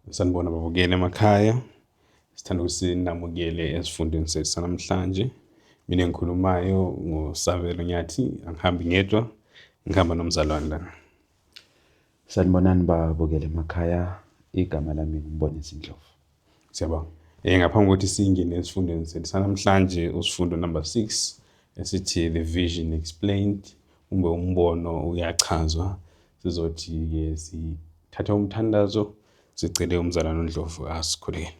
Sanibona babukeli emakhaya. Sithanda ukuthi sinamukele esifundweni sethu sanamhlanje. Mina engikhulumayo nguSabelo Nyathi, angihambi ngedwa, ngihamba nomzalwane lana. Sanibonani babukeli emakhaya, igama lami nguMbonisi Ndlovu. Siyabonga. Ngaphambi kokuthi singene esifundweni sethu sanamhlanje, usifundo number 6 esithi The Vision Explained, kumbe umbono uyachazwa. Sizothi-ke sithatha umthandazo, sicele umzalwane uNdlovu asikhulekele.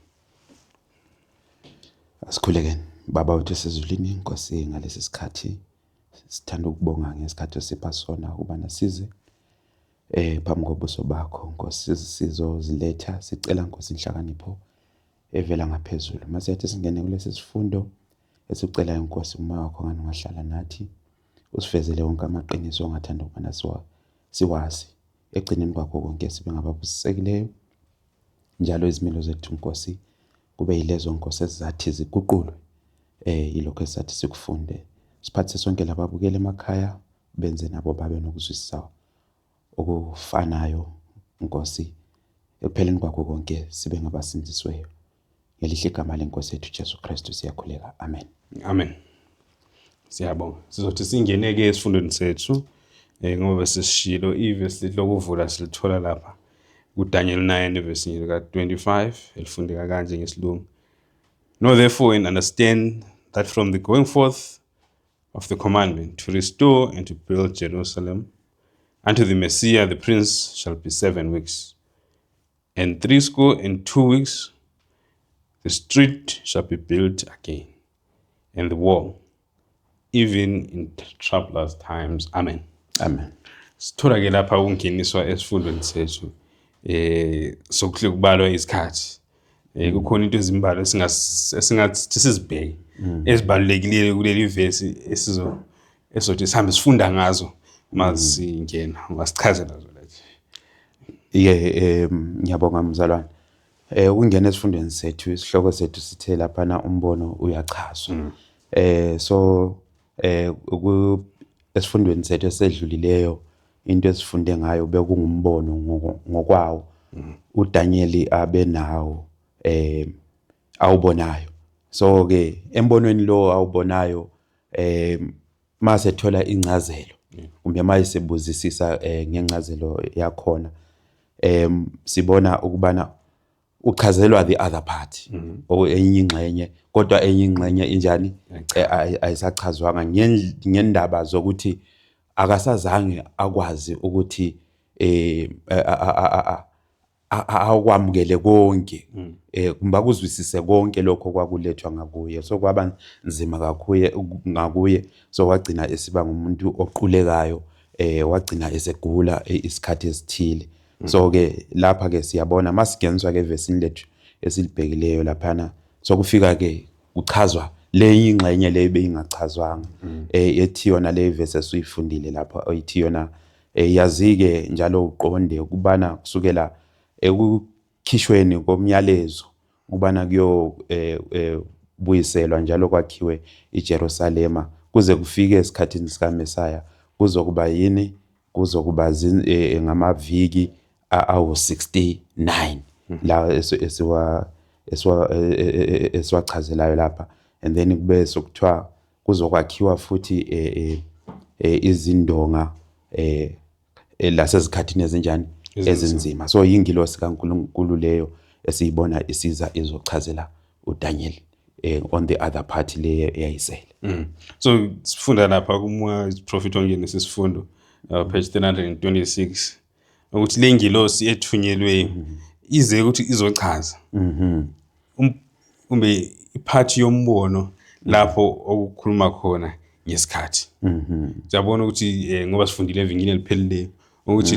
Asikhulekeni. Baba wethu osezulwini, Nkosi, ngalesi sikhathi sithanda ukubonga ngesikhathi osipha sona ukubana size phambi kobuso bakho, Nkosi. Sizoziletha sicela, Nkosi, inhlakanipho evela ngaphezulu. Masiyathi singene kulesi sifundo esicelayo, Nkosi, umoya wakho ngani ungahlala nathi, usivezele wonke amaqiniso ongathanda ukubana siwazi. Ekugcineni kwakho konke sibe ngababusisekileyo njalo izimilo zethu, Nkosi, kube yilezo, Nkosi, ezizathi ziguqulwe yilokho esizathi sikufunde. Siphathise sonke lababukeli emakhaya, benze nabo babe nokuzwisisa okufanayo, Nkosi. Ekupheleni kwakho konke sibe ngabasindisiweyo. Ngelihle igama leNkosi yethu Jesu Kristu siyakhuleka. Amen. Amen. Siyabonga. Sizothi singene-ke esifundweni sethu ngoba besesishilo ivesi lokuvula silithola lapha kuDaniel 9 evesini lika-25 elifundeka kanje ngesilungu. Know therefore and understand that from the going forth of the commandment to restore and to build Jerusalem unto the Messiah the prince shall be 7 weeks, and 62 weeks the street shall be built again, and the wall, even in troublous times. Amen. Amen. Sithola ke lapha ukungeniswa esifundweni sethu sokuhle kubalwa isikhathi. Kukhona into ezimbalwa esingathi sizibheke ezibalulekileyo kuleli vesi esizothi sihambe sifunda ngazo masingena. Ungasichazela zona nje? Ye, ngiyabonga mzalwane. Ukungena esifundweni sethu, isihloko sethu sithe laphana umbono uyachazwa. So esifundweni sethu esedlulileyo into esifunde ngayo bekungumbono ngokwawo uDaniel abenawo awubonayo. So ke embonweni lo awubonayo, mase thola incazelo kumbe mase sebuzisisa ngencazelo yakhona, sibona ukubana uchazelwa the other part, enye ingxenye, kodwa enye ingxenye injani? Ayisachazwanga ngendaba zokuthi akasazange akwazi ukuthi akwamukele konke, kumbe akuzwisise konke lokho kwakulethwa ngakuye. So kwaba nzima kakhulu ngakuye, so wagcina esiba ngumuntu oqulekayo, wagcina esegula isikhathi esithile. So ke lapha ke siyabona masigeniswa ke evesini lethu esilibhekileyo laphana, sokufika ke kuchazwa le ingxenye le beyingachazwanga, ethi yona le verse esuyifundile lapha, ethi yona yazike njalo uqonde ukubana kusukela ekukhishweni komyalezo ukubana kuyo buyiselwa njalo kwakhiwe iJerusalema kuze kufike esikhathini sikaMesaya kuzokuba yini? Kuzokuba ngamaviki awu-69 la esiwachazelayo lapha, and then kube sokuthiwa kuzokwakhiwa futhi izindonga lasezikhathini ezinjani? Ezinzima. So yingilosi kaNkulunkulu leyo esiyibona isiza izochazela uDaniel on the other part le eyayisele. So sifunda lapha kuma prophet ongene sisifundo, page 326, ukuthi le ngilosi ethunyelwe ize ukuthi izochaza kumbe iphathi yombono lapho okukhuluma khona ngesikhathi. Siyabona ukuthi ngoba sifundile evinkini eliphelileyo ukuthi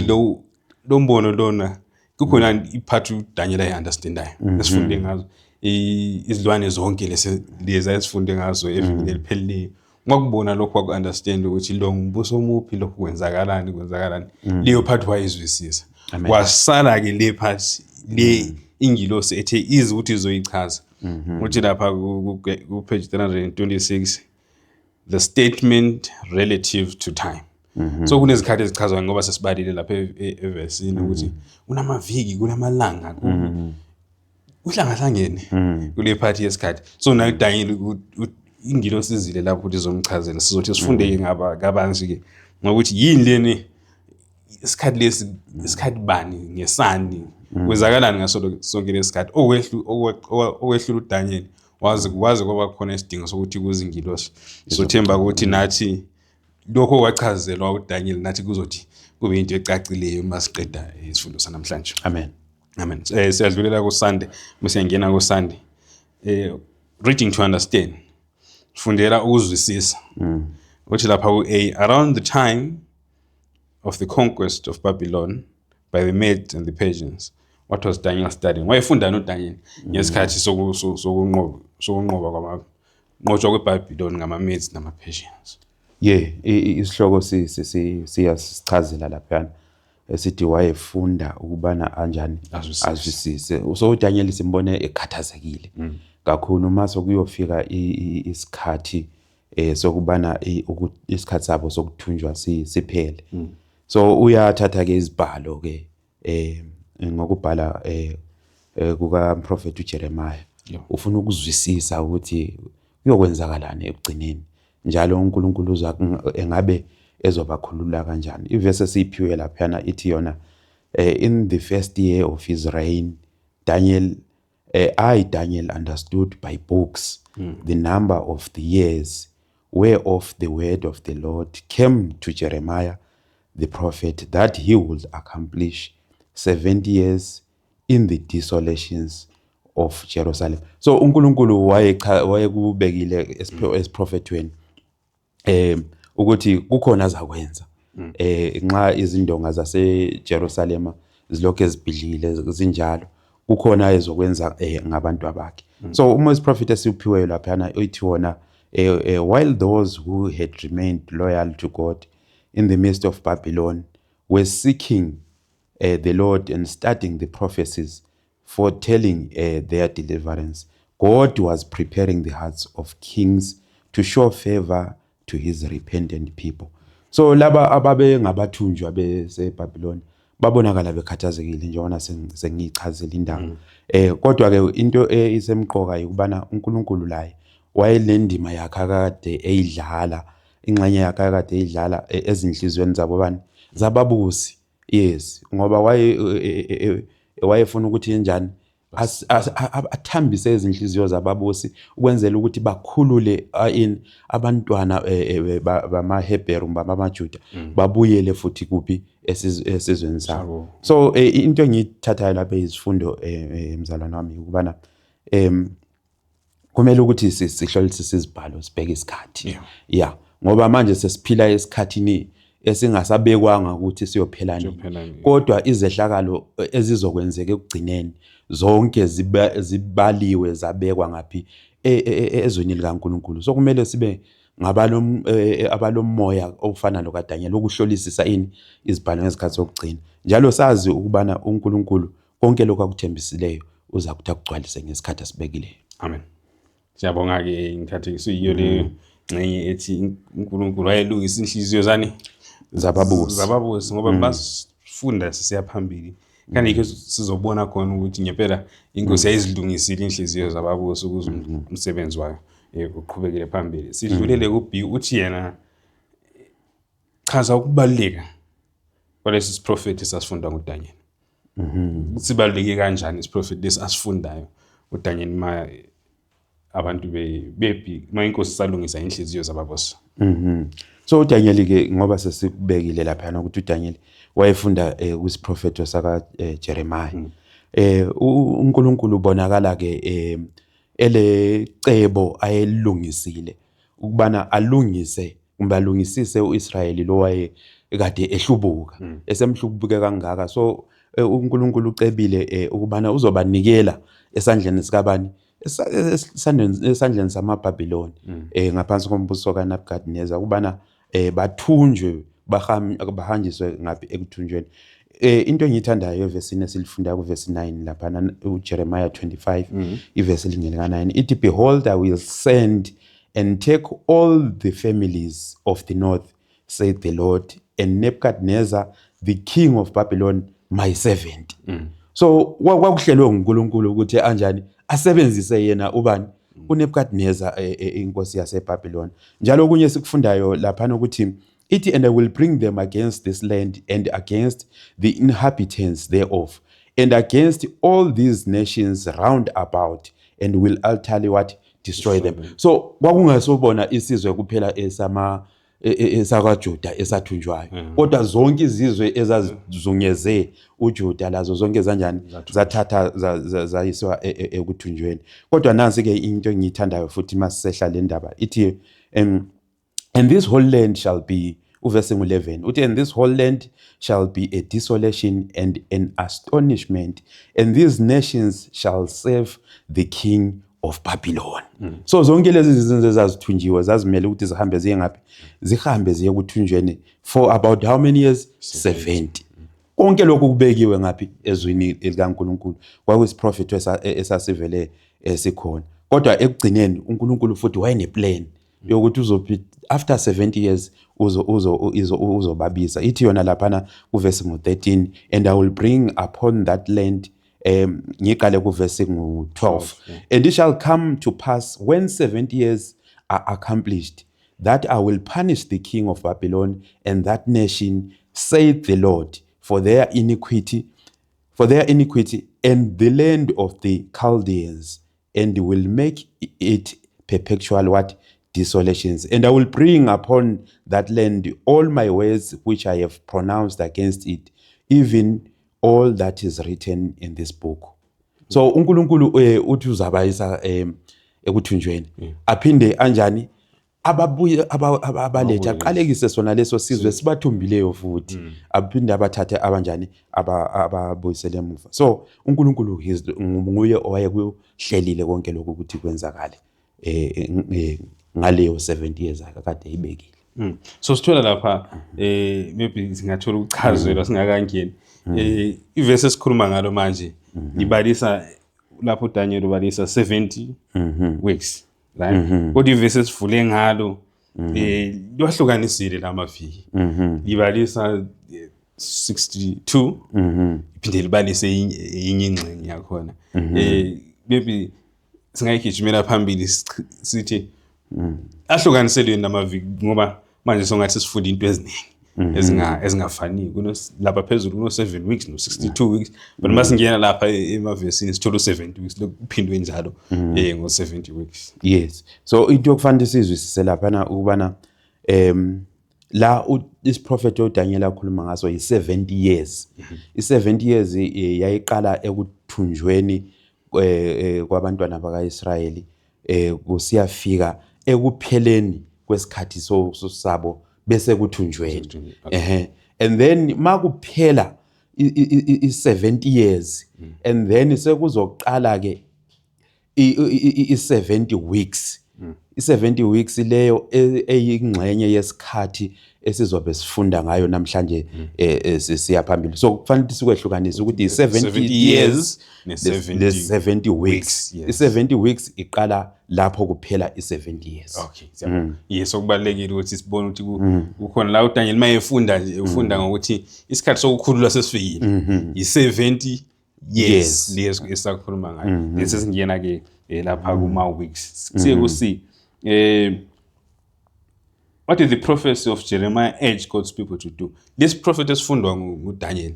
lo mbono lona kukhona iphathi uDaniel ayi-understandayo esifunde ngazo, izilwane zonke lezi esifunde ngazo evikini eliphelileyo. Ngakubona lokhu, waku-understand ukuthi lo ngumbuso omuphi, lokhu kwenzakalani, kwenzakalani. Leyo part wayizwisisa. Kwasala-ke le part le ingilosi ethe izi ukuthi izoyichaza. Uthi lapha ku-page 326, the statement relative to time. So kunezikhathi ezichazwayo, ngoba sesibalile lapha evesini ukuthi kunamaviki, kunamalanga, kuhlangahlangene kule phathi yesikhathi. So nayo uDaniel, ingilosi izile lapho ukuthi izomchazela. Sizothi sifunde-ke ngaba kabanzi-ke ngokuthi yini leni isikhathi lesi, isikhathi bani, ngesani, kwenzakalani ngaso sonke lesikhathi okwehlula uDaniel waze kwaba khona isidingo sokuthi kuze ingilosi. Sothemba ukuthi nathi lokho okwachazelwa uDaniel nathi kuzothi kube into ecacileyo uma siqeda isifundo sanamhlanje. Amen. Amen. Siyadlulela ku Sunday, siyangena ku Sunday. Reading to understand. Fundela ukuzwisisa. Uthi lapha ku A, around the time of the conquest of Babylon by the Medes and the Persians, what was Daniel studying? Wayefundani uDaniel ngesikhathi sokunqoba kwama nqotshwa kweBabylon ngama-Medes nama-Persians? Ye, isihloko siyasichazela laphayana, esithi wayefunda ukubana anjani? Azwisise. Azwisise. So uDaniel simbone ekhathazekile kakhulu uma sokuyofika isikhathi sokubana isikhathi sabo sokuthunjwa siphele. So uyathatha ke izibhalo ke ngokubhala kuka prophet uJeremiah. Ufuna ukuzwisisa ukuthi kuyokwenzakalani ekugcineni, njalo uNkulunkulu uza engabe ezobakhulula kanjani. Ivesi esiyiphiwe laphana ithi yona, "In the first year of his reign, Daniel, I Daniel understood by books the number of the years whereof the word of the Lord came to Jeremiah the prophet, that he would accomplish 70 years in the desolations of Jerusalem." So uNkulunkulu wayekubekile esiprofethweni ukuthi kukhona azakwenza nxa izindonga zaseJerusalema zilokhu ezibhidlile zinjalo, kukhona ezokwenza ngabantu abakhe. So uma isiprofethi esiwuphiweyo laphana ithi wona, while those who had remained loyal to God in the midst of Babylon were seeking the Lord and studying the prophecies foretelling their deliverance, God was preparing the hearts of kings to show favor to his repentant people. So laba ababe ngabathunjwa beseBabylon babonakala bekhathazekile, njengoba sengiyichazile indaba. Kodwa ke into isemqoka ukubana uNkulunkulu laye wayenendima yakhe akade eyidlala, ingxenye yakhe akade eyidlala ezinhliziyweni zabo bani, zababusi. Yes, ngoba waye wayefuna ukuthi njani, athambise izinhliziyo zababusi ukwenzela ukuthi bakhulule in abantwana bamaHebheru, bamaJuda, babuyele futhi kuphi, esizweni sabo. Sabo. So into engiyithathayo lapha izifundo, mzalwane wami, ukubana kumele ukuthi sihlolisise izibhalo, sibheke isikhathi. Yeah, ngoba manje sesiphila esikhathini esingasabekwanga ukuthi siyophela nini. Siyophela nini. Kodwa izehlakalo ezizokwenzeka ekugcineni zonke zibaliwe, zabekwa ngaphi, ezweni likaNkulunkulu. So kumele sibe ngabalomoya ofana lokaDaniel ukuhlolisisa ini, izibhalo ngezikhathi zokugcina, njalo sazi ukubana uNkulunkulu konke lokhu akuthembisileyo uza kuthi akugcwalise ngesikhathi asibekileyo. Amen. Siyabonga ke, ngithathe siyiyo le ngxenye ethi uNkulunkulu wayelungisa inhliziyo zani? Zababusi. Zababusi, ngoba basifunda sisiya phambili kanti yikho sizobona khona ukuthi ngempela inkosi yayizilungisile inhliziyo zababusi ukuze umsebenzi wayo uqhubekele phambili. Sidlulele ku-B. Uthi yena, chaza ukubaluleka kwalesi siprofethi sasifunda nguDaniel. Sibaluleke kanjani isiprofethi lesi asifundayo uDaniel ma abantu bebhi, ma inkosi salungisa inhliziyo zababusi? So uDaniel ke, ngoba sesikubekile lapha ukuthi uDaniel wayefunda kwisiprofetho saka Jeremiah. UNkulunkulu ubonakala ke elecebo ayelungisile ukubana alungise kumbe alungisise uIsrayeli lo waye kade ehlubuka, esemhlubuke kangaka. So uNkulunkulu ucebile ukubana uzobanikela esandleni sikabani, esandleni samaBhabhiloni, ngaphansi kombuso kaNebukadnezar, ukubana bathunjwe, bahanjiswe ngaphi, ekuthunjweni. Into engiyithandayo evesini esilifundayo kuvesi 9 laphana, uJeremiah 25, ivesi elingene ka-9, ithi, "Behold, I will send and take all the families of the north, said the Lord." and Nebuchadnezzar the king of Babylon my servant. So kwakuhlelwe uNkulunkulu ukuthi anjani asebenzise yena ubani, uNebuchadnezzar, inkosi yaseBabylon. Njalo okunye sikufundayo lapha ukuthi ithi, "And I will bring them against this land and against the inhabitants thereof and against all these nations round about, and will utterly," what, "destroy them." So kwakungasobona isizwe kuphela esama esakwaJuda esathunjwayo, kodwa zonke izizwe ezazizungeze uJuda lazo zonke zanjani, zathatha zayiswa ekuthunjweni. Kodwa nansi ke into engiyithandayo futhi masisehla le ndaba, ithi "And this whole land shall be," uvesi ngu-11 uthi, "And this whole land shall be a desolation and an astonishment, and these nations shall serve the king of Babylon." So zonke lezi zinto ezazithunjiwe zazimele ukuthi zihambe ziye ngaphi? Zihambe ziye kuthunjweni for about how many years? 70. Konke lokhu kubekiwe ngaphi? Ezwini likaNkulunkulu. Kwakuyisiprofetho esasivele esikhona, kodwa ekugcineni uNkulunkulu futhi wayeneplan yokuthi uzophi after 70 years uzo uzo izo uzobabisa. Ithi yona laphana kuvesi ngo-13, "And I will bring upon that land," ngiqale kuvesi ngo-12, "And it shall come to pass, when 70 years are accomplished, that I will punish the king of Babylon and that nation, saith the Lord, for their iniquity and the land of the Chaldeans, and will make it perpetual," what, "desolations. And I will bring upon that land all my words which I have pronounced against it, even all that is written in this book." So uNkulunkulu uthi uzabayisa ekuthunjweni, aphinde anjani ababuye abalethe, aqalekise sona leso sizwe sibathumbileyo, futhi aphinde abathathe abanjani, ababuyisele emuva. So uNkulunkulu nguye owayekuhlelile konke lokhu ukuthi kwenzakale ngaleyo 70 years akade eyibekile. So sithola lapha maybe singathola ukuchazelwa singakangeni. Ivesi esikhuluma ngalo manje ibalisa lapho uDaniel ubalisa 70 weeks, right? Kodwa ivesi esivule ngalo liwahlukanisile lamaviki. Libalisa 62, iphinde libalise enye ingxenye yakhona. Maybe singayigijimela phambili sithi ahlukaniselweni lamaviki, ngoba manje songathi sifunda into eziningi ezingafaniyo. Kuno lapha phezulu kuno 7 weeks no 62 weeks, but masingena lapha emavesini sithola u70 weeks, lokuphindwe njalo ngo 70 weeks. Yes, so into yokufanele sizwisise laphana ukubana la isiprofetho uDaniel akhuluma ngaso yi-70 years. I-70 years yayiqala ekuthunjweni kwabantwana bakaIsrayeli kusiyafika ekupheleni kwesikhathi sabo bese kuthunjweni. Ehe, and then makuphela i-70 years, and then sekuzoqala ke i-70 weeks. I-70 weeks leyo eyingxenye yesikhathi esizobe sifunda ngayo namhlanje siya phambili. So kufanele ukuthi sikwehlukanise ukuthi i-70 70 years years ne-70 le 70 weeks. Weeks, yes. I-70 weeks iqala lapho kuphela i-70 years. Okay, siyabonga. Yes, okubalulekile ukuthi sibone ukuthi kukhona la uDaniel mayefunda nje, ufunda ngokuthi isikhathi sokukhululwa sesifikile, i-70 years. Leso esakhuluma ngayo lesi singena ke lapha kuma weeks, siye ku C. What did the prophecy of Jeremiah urge God's people to do? This prophet esifundwa nguDaniel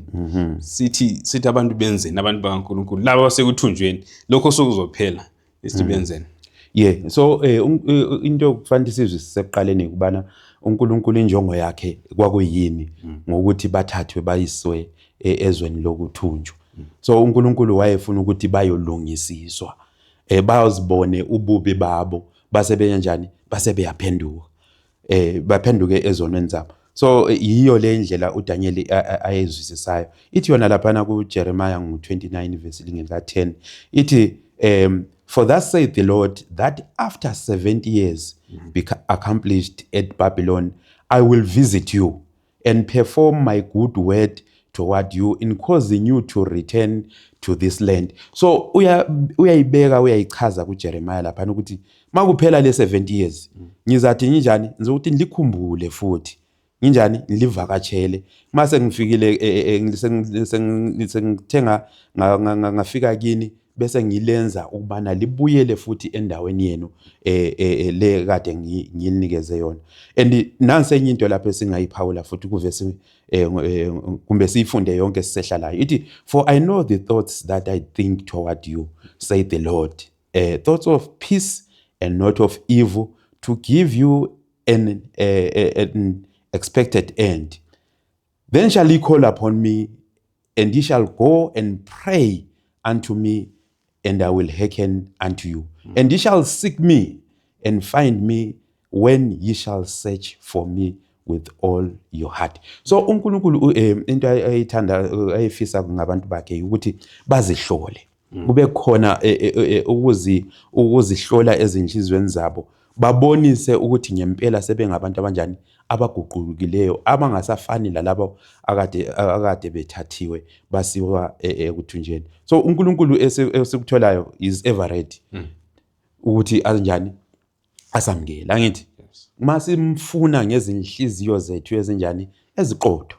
sithi abantu benzeni, abantu bakaNkulunkulu laba basekuthunjweni, lokho sokuzophela, isithi benzeni? Yeah, so into kufanele sizwisise ekuqaleni ukubana uNkulunkulu injongo yakhe kwakuyini ngokuthi bathathwe bayiswe ezweni lokuthunjwa. So uNkulunkulu wayefuna ukuthi bayolungisiswa, bayozibone ububi babo, base benjani, base beyaphenduka, baphenduke ezonweni zabo. So yiyo le ndlela uDaniel ayezwisisayo. Ithi yona laphana kuJeremiah ngu-29 verse lingeni 10, ithi "For thus saith the Lord, that after 70 years be accomplished at Babylon, I will visit you and perform my good word toward you in causing you to return to this land." So uyayibeka, uyayichaza kuJeremiah laphana ukuthi makuphela le 70 years, ngizathi njani, ngizokuthi nilikhumbule futhi. Nginjani ngilivakatshele mase ngifikile sengithenga ngafika kini bese ngilenza ukubana libuyele futhi endaweni yenu le kade ngilinikeze yona. And nansi enye into lapho esingayiphawula futhi kuvesi kumbe siyifunde yonke sisehlalayo, ithi, "For I know the thoughts that I think toward you, say the Lord, thoughts of peace and not of evil, to give you an expected end. Then shall ye call upon me, and ye shall go and pray unto me, and I will hearken unto you. And ye shall seek me and find me when ye shall search for me with all your heart." So uNkulunkulu into ayithanda, ayifisa ngabantu bakhe ukuthi bazihlole. Kube khona ukuzihlola ezinhlizweni zabo, babonise ukuthi ngempela sebengabantu abanjani, abaguqukileyo, abangasafani lalabo akade bethathiwe basiwa ekuthunjeni. So uNkulunkulu esikutholayo is ever ready ukuthi anjani asamukele, angithi? Masimfuna ngezinhliziyo zethu ezinjani? Eziqotho.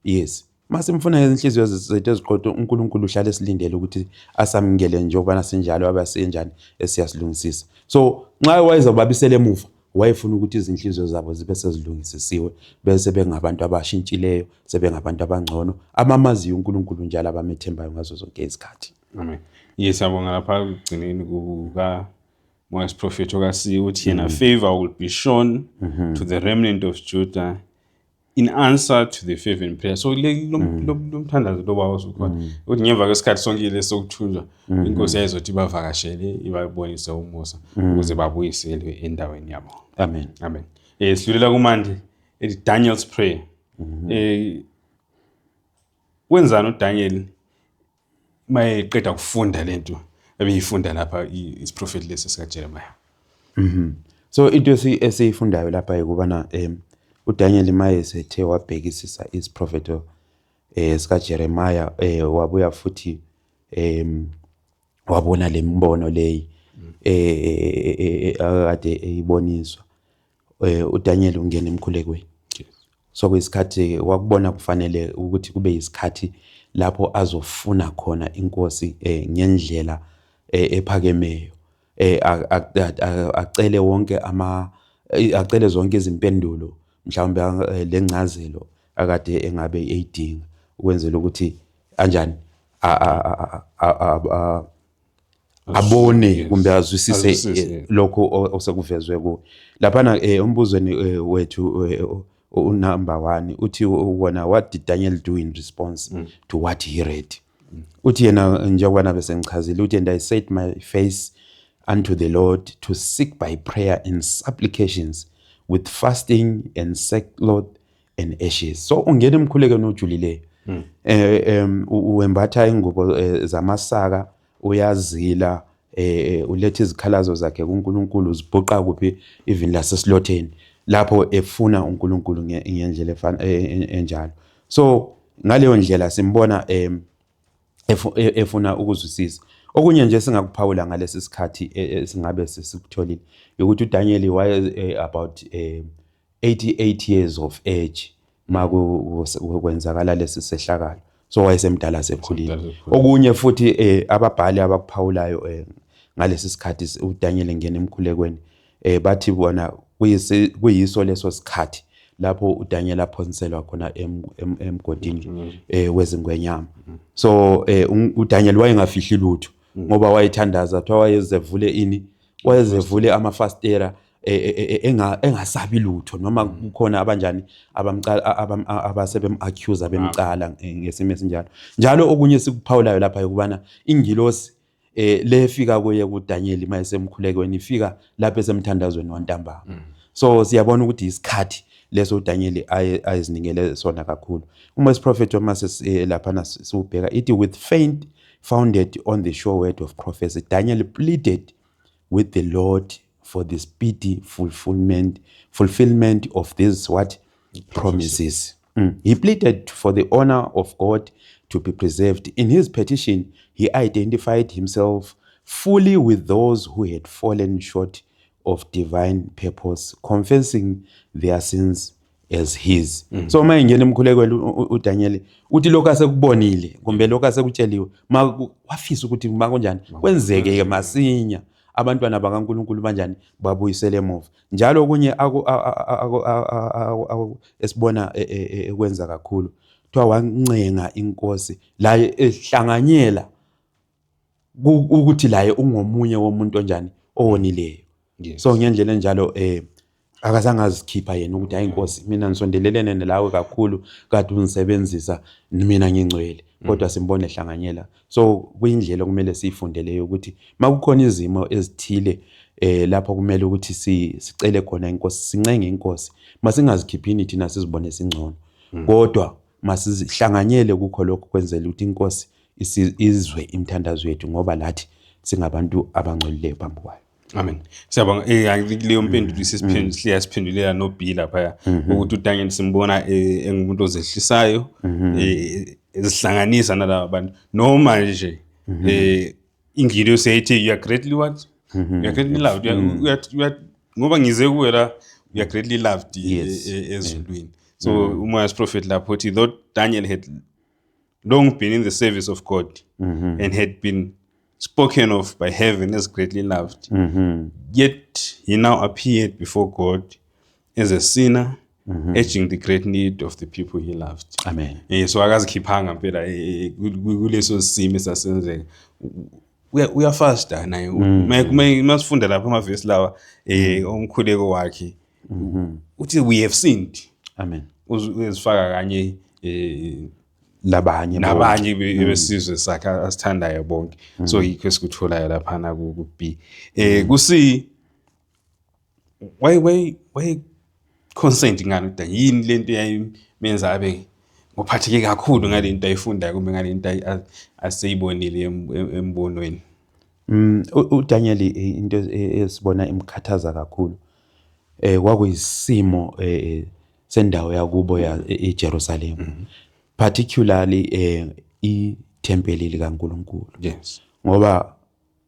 Yes, masimfuna ngezinhliziyo zethu eziqotho, uNkulunkulu uhlale esilindele ukuthi asamukele njengoba sinjalo, abasenjani esiyasilungisisa. So nxa wayezobabisela emuva, wayefuna ukuthi izinhliziyo zabo zibe sezilungisisiwe, bese bengabantu abashintshileyo, sebengabantu abangcono, abamaziyo uNkulunkulu njalo abamethembayo ngazo zonke izikhathi. Amen. Yes, siyabonga. Lapha ekugcineni kuka Moya Prophet okasi uthi yena, "Favor will be shown to the remnant of Judah in answer to the fervent prayer." So le lo mthandazo lo bawo usukhona uthi ngemva kwesikhathi sonke lesokuthunjwa, inkosi yayizothi ibavakashele, ibabonise umusa ukuze babuyiselwe endaweni yabo. Amen. Amen. Sidlulela kumanje ethi Daniel's prayer. Wenzani uDaniel mayeqeda kufunda lento ebeyifunda lapha, isiprofeti lesi sika Jeremiah? So into esiyifundayo lapha ukubana uDaniel maye sethe wabhekisisa isiprofeto sika Jeremiah, wabuya futhi wabona lembono leyi akade eyiboniswa, uDaniel ungena emkhulekweni. So kuyisikhathi wakubona kufanele ukuthi kube isikhathi lapho azofuna khona inkosi ngendlela ephakemeyo, acele wonke ama acele zonke izimpendulo, mhlawumbe lencazelo akade engabe eyidinga, ukwenzela ukuthi anjani abone kumbe azwisise Azwisise, lokho osekuvezwe ku laphana umbuzweni wethu unumber 1 uthi wona, "What did Daniel do in response to what he read?" Uthi yena, njengoba nabe sengichazile, uthi, "And I set my face unto the Lord to seek by prayer and supplications with fasting and sackcloth and ashes." So ungena emkhulekweni ojulileyo, wembatha ingubo zamasaka, uyazila, uletha izikhalazo zakhe kuNkulunkulu, uzibhuqa kuphi, even lasesilotheni lapho efuna uNkulunkulu ngendlela enjalo. So ngaleyo ndlela simbona efuna ukuzwisisa. Okunye nje singakuphawula ngalesi sikhathi esingabe sesikutholile ukuthi uDaniel waye about 88 years of age makwenzakala lesi sehlakalo, so wayesemdala, sekhulile. Semdala, sekhulile. Okunye futhi ababhali abakuphawulayo ngalesi sikhathi uDaniel engena emkhulekweni, bathi bona kuyiso leso sikhathi lapho uDaniel aphonselwa khona emgodini wezingwenyama. So uDaniel wayengafihli lutho ngoba wayethandaza, kuthiwa wayezevule ini, wayezevule amafastera engasabi lutho noma kukhona abanjani abamcala, abasebem-accuse, bemcala ngesimo esinjalo. Njalo okunye sikuphawulayo lapha ukubana ingilosi lefika kuye kuDaniel mayesemkhulekweni ifika lapho esemthandazweni wantambama. So siyabona ukuthi isikhathi leso uDaniel ayezinikele sona kakhulu. Uma isiprofetho mase laphana siwubheka, ithi, "With faith founded on the sure word of prophecy, Daniel pleaded with the Lord for the speedy fulfillment of these what promises. He pleaded for the honor of God to be preserved. In his petition, he identified himself fully with those who had fallen short of divine purpose, confessing their sins as his. So uma engena emkhulekweni uDaniel uthi lokho asekubonile kumbe lokho asekutsheliwe, wafisa ukuthi makunjani kwenzeke ke masinya, abantwana bakaNkulunkulu banjani babuyisele emuva. Njalo okunye esibona ekwenza kakhulu, kuthiwa wancenga inkosi laye ehlanganyela ukuthi laye ungomunye womuntu onjani owonileyo. So ngendlela enjalo akazange azikhipha yena ukuthi hayi inkosi, mina ngisondelelene nawe kakhulu, kade ungisebenzisa, mina ngingcwele, kodwa simbone ehlanganyela. So kuyindlela okumele siyifunde leyo, ukuthi makukhona izimo ezithile lapho kumele ukuthi sicele khona inkosi, sincenge inkosi, masingazikhiphini thina sizibone singcono, kodwa masihlanganyele kukho lokho kwenzela ukuthi inkosi izwe imithandazo yethu, ngoba lathi singabantu abangcolileyo phambi kwayo. Amen. Siyabonga. Kuleyo mpendulo siyasiphendulela no B lapha, ukuthi uDaniel simbona engumuntu ozehlisayo, ezihlanganisa nalaba bantu, noma nje ingilosi yayithi, "You are greatly what? You are greatly loved." Ngoba ngize kuwe la, you are greatly loved ezulwini. So umoya prophet lapho uthi, though Daniel had long been in the service of God and had been spoken of by heaven as greatly loved, yet he now appeared before God as a sinner, urging the great need of the people he loved. Amen. So akazikhiphanga impela kuleso simo esasenzeka. Uyafasta naye. Masifunda lapha amavesi lawa umkhuleko wakhe uthi, "We have sinned." Amen. Uzifaka kanye labanye. Nabanye besizwe sakhe asithandayo bonke. So yikho esikutholayo laphana ku B. Ku C, why consent ngani uDaniel? Yini lento yayimenza abe ngophatheke kakhulu ngalento ayifundayo kumbe ngalento aseyibonile embonweni? uDaniel into esibona imkhathaza kakhulu kwakuyisimo sendawo yakubo ya eJerusalem, particularly ithempeli likaNkulunkulu, ngoba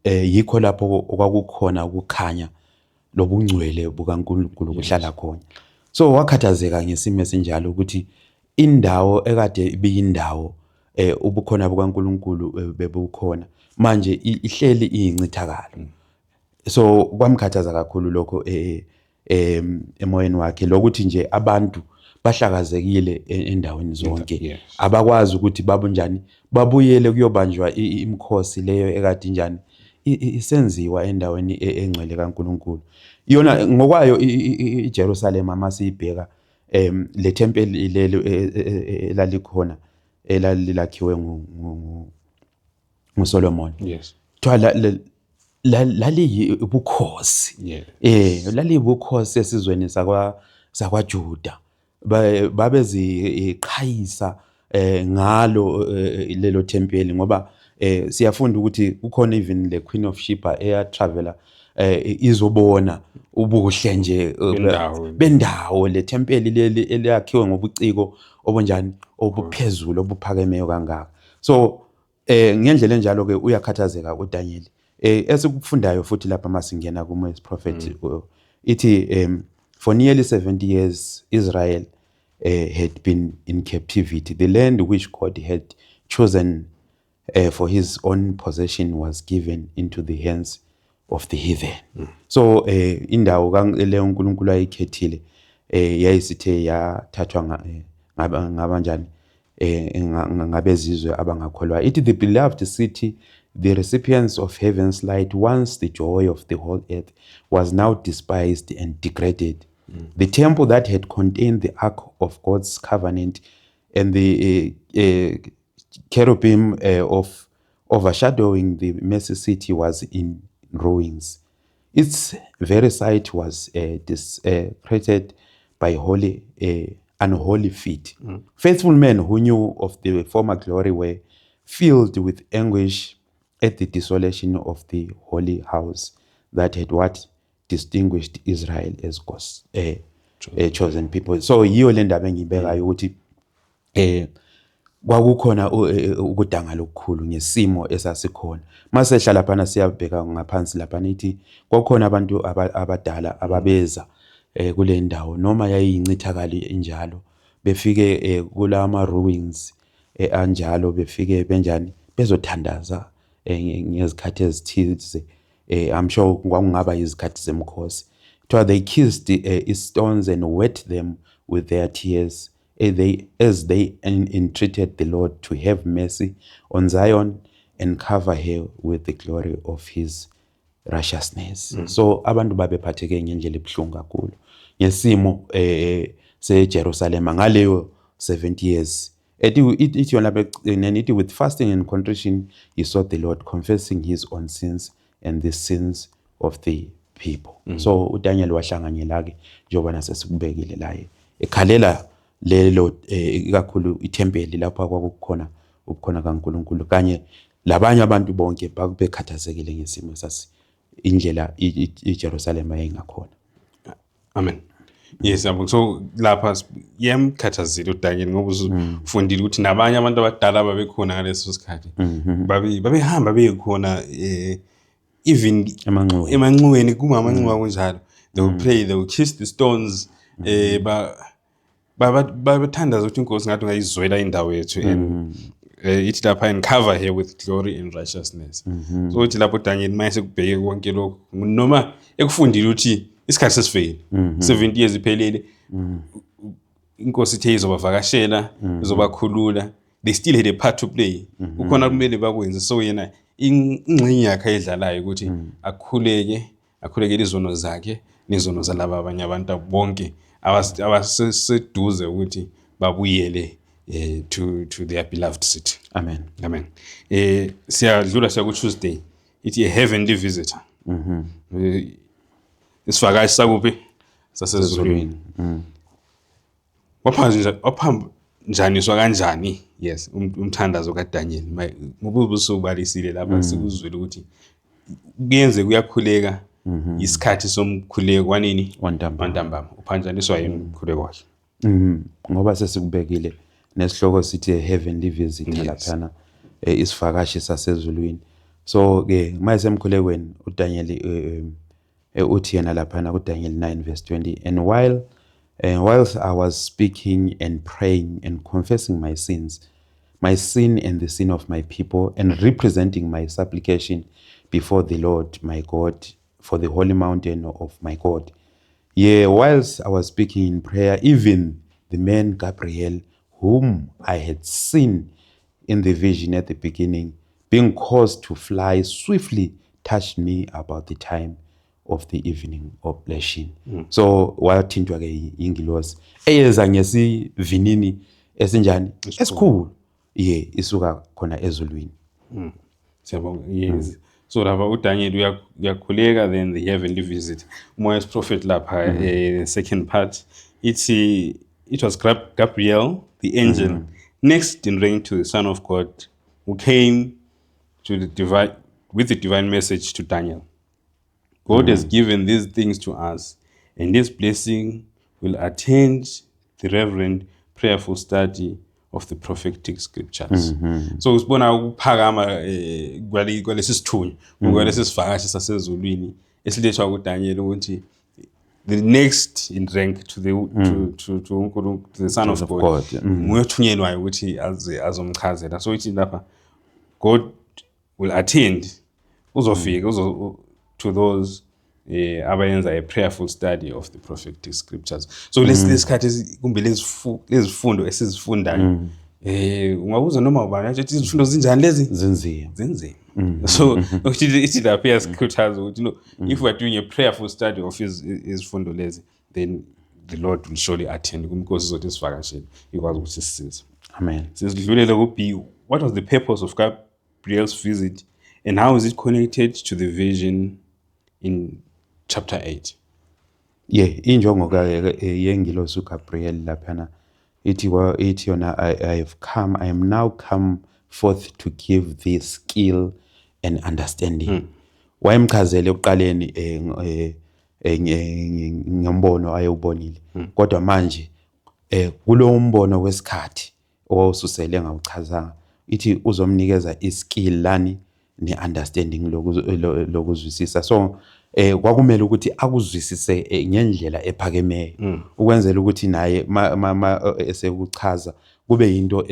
yikho lapho okwakukhona ukukhanya lobungcwele bukaNkulunkulu kuhlala khona. So wakhathazeka ngesimo esinjalo ukuthi indawo ekade ibiyindawo ubukhona bukaNkulunkulu bebukhona manje ihleli iyincithakalo. So kwamkhathaza kakhulu lokho emoyeni wakhe, lokuthi nje abantu bahlakazekile endaweni zonke, abakwazi ukuthi babunjani babuyele kuyobanjwa imikhosi leyo ekade injani isenziwa endaweni engcwele kaNkulunkulu. Yona ngokwayo iJerusalem masiyibheka, le tempeli lelo elalikhona elalilakhiwe nguSolomon, kuthiwa laliyibukhosi, laliyibukhosi esizweni sakwaJuda. Babeziqhayisa ngalo lelo tempeli, ngoba siyafunda ukuthi kukhona even le Queen of Sheba eya travela izobona ubuhle nje bendawo. Bendawo le tempeli leli elakhiwe ngobuciko obunjani obuphezulu obuphakemeyo kangaka. So ngendlela enjalo ke uyakhathazeka uDaniel. Esikufundayo futhi lapha masingena kuma prophet ithi for nearly 70 years Israel had been in captivity. The land which God had chosen for his own possession was given into the hands of the heathen. So indawo leyo uNkulunkulu ayikhethile yayisithe yathathwa ngabanjani ngabezizwe abangakholwayo. Ithi the beloved city, the recipients of heaven's light, once the joy of the whole earth, was now despised and degraded. The temple that had contained the ark of God's covenant and the cherubim of overshadowing the mercy city was in ruins. Its very site was desecrated by holy, unholy feet. Faithful men who knew of the former glory were filled with anguish at the desolation of the holy house that had what distinguished Israel as God's chosen people. So yiyo le ndaba engiyibekayo ukuthi kwakukhona ukudangala okukhulu ngesimo esasikhona. Masehla laphana siyabheka ngaphansi laphana, ithi kwakukhona abantu abadala ababeza. Kule ndawo noma yayiyincithakalo injalo, befike kulama ruins anjalo, befike benjani bezothandaza ngezikhathi ezithize. I'm sure kwakungaba izikhathi zemikhosi. Kuthiwa they kissed stones and wet them with their tears as they entreated the Lord to have mercy on Zion and cover her with the glory of his righteousness. So abantu babephatheke ngendlela ebuhlungu kakhulu ngesimo seJerusalema ngaleyo 70 years. Ethi yona lapha ekugcineni, ithi, "With fasting and contrition he sought the Lord, confessing his own sins and the sins of the people." So uDaniel wahlanganyela ke, njengoba nasesikubekile la, ekhalela lelo ikakhulu ithempeli lapho kwakukhona ubukhona kaNkulunkulu, kanye labanye abantu bonke bakubekhathazekile ngesimo sasi indlela iJerusalema yayingakhona. Amen. Yes, yabo. So lapha iyamkhathazile uDaniel ngoba usufundile ukuthi nabanye abantu abadala babekhona ngaleso sikhathi. Babehamba bekhona even emanxiweni. Emanxiweni, kumamanxiwa kunjalo. They will pray, they will kiss the stones, ba bathandaza ukuthi inkosi ngathi ungayizwela indawo yethu and ithi lapha, "and cover her with glory and righteousness." So uthi lapho uDaniel manje sekubheke konke lokho, noma ekufundile ukuthi isikhathi sesifikile, 70 years iphelile, inkosi ithe izobavakashela, izobakhulula, they still had a part to play, kukhona kumele bakwenze. So yena ingxenye yakhe ayidlalayo ukuthi akhuleke, akhulekele izono zakhe nezono zalaba abanye abantu bonke abaseduze ukuthi babuyele to their beloved city. Amen. Amen. Siyadlula, siya ku Tuesday. Ithi a heavenly visitor. Isivakashi sakuphi? Sasezulwini. Waphanjaniswa kanjani? Yes, umthandazo kaDaniel. Ngoba ubusubalisile lapha, sikuzwile ukuthi kuyenzeka uyakhuleka, isikhathi somkhuleko kwanini? Wantambama. Wantambama. Uphanjaniswa yini umkhuleko wakhe? Ngoba sesikubekile nesihloko sithi heavenly visitor laphana, isivakashi sasezulwini. So ke mase emkhulekweni uDaniel, uthi yena laphana kuDaniel 9 verse 20, "And whilst I was speaking and praying and confessing my sins, my sin and the sin of my people, and representing my supplication before the Lord my God for the holy mountain of my God. Yea, whilst I was speaking in prayer, even the man Gabriel, whom I had seen in the vision at the beginning, being caused to fly swiftly, touched me about the time of the evening oblation." So wathintwa ke ingilosi eyeza ngesivinini esinjani? Esikhulu. Ye, isuka khona ezulwini. Siyabonga. Yes. So lapha uDaniel uyakhuleka, then the heavenly visit. Umoya prophet lapha, second part, ithi it was Gabriel the angel, next in rank to the Son of God, who came to the divine with the divine message to Daniel. God has given these things to us, and this blessing will attend the reverent, prayerful study of the prophetic scriptures. So sibona ukuphakama kwalesi sithunywa, kwalesi sivakashi sasezulwini esilethwa kuDaniel, ukuthi the next in rank to uNkulunkulu, to the Son of of God, God. Nguye othunyelwayo ukuthi aze azomchazela. So ithi lapha God will attend, uzofika to those abayenza a prayerful study of the prophetic scriptures. So lesi lesikhathi kumbe lezifundo esizifundayo, ungabuza noma ubani athi izifundo zinjani lezi? Zinzima. Zinzima. So ukuthi ithi lapha iyasikhuthaza ukuthi no, if we are doing a prayerful study of izifundo lezi, then the Lord will surely attend, kumnkosi izothi isivakashele, ikwazi ukuthi sisize. Amen. Sesidlulele ku-B. What was the purpose of Gabriel's visit and how is it connected to the vision in chapter 8? Ye, injongo ka yengilosi uGabriel laphana, ithi ithi yona, I have come, I am now come forth to give thee skill and understanding." Wayemchazele ekuqaleni ngombono ayewubonile, kodwa manje kulo mbono wesikhathi owawususele ngawuchazanga, ithi uzomnikeza iskill lani. ne-understanding lokuzwisisa. So kwakumele ukuthi akuzwisise ngendlela ephakemeyo ukwenzela ukuthi naye ma esekuchaza kube yinto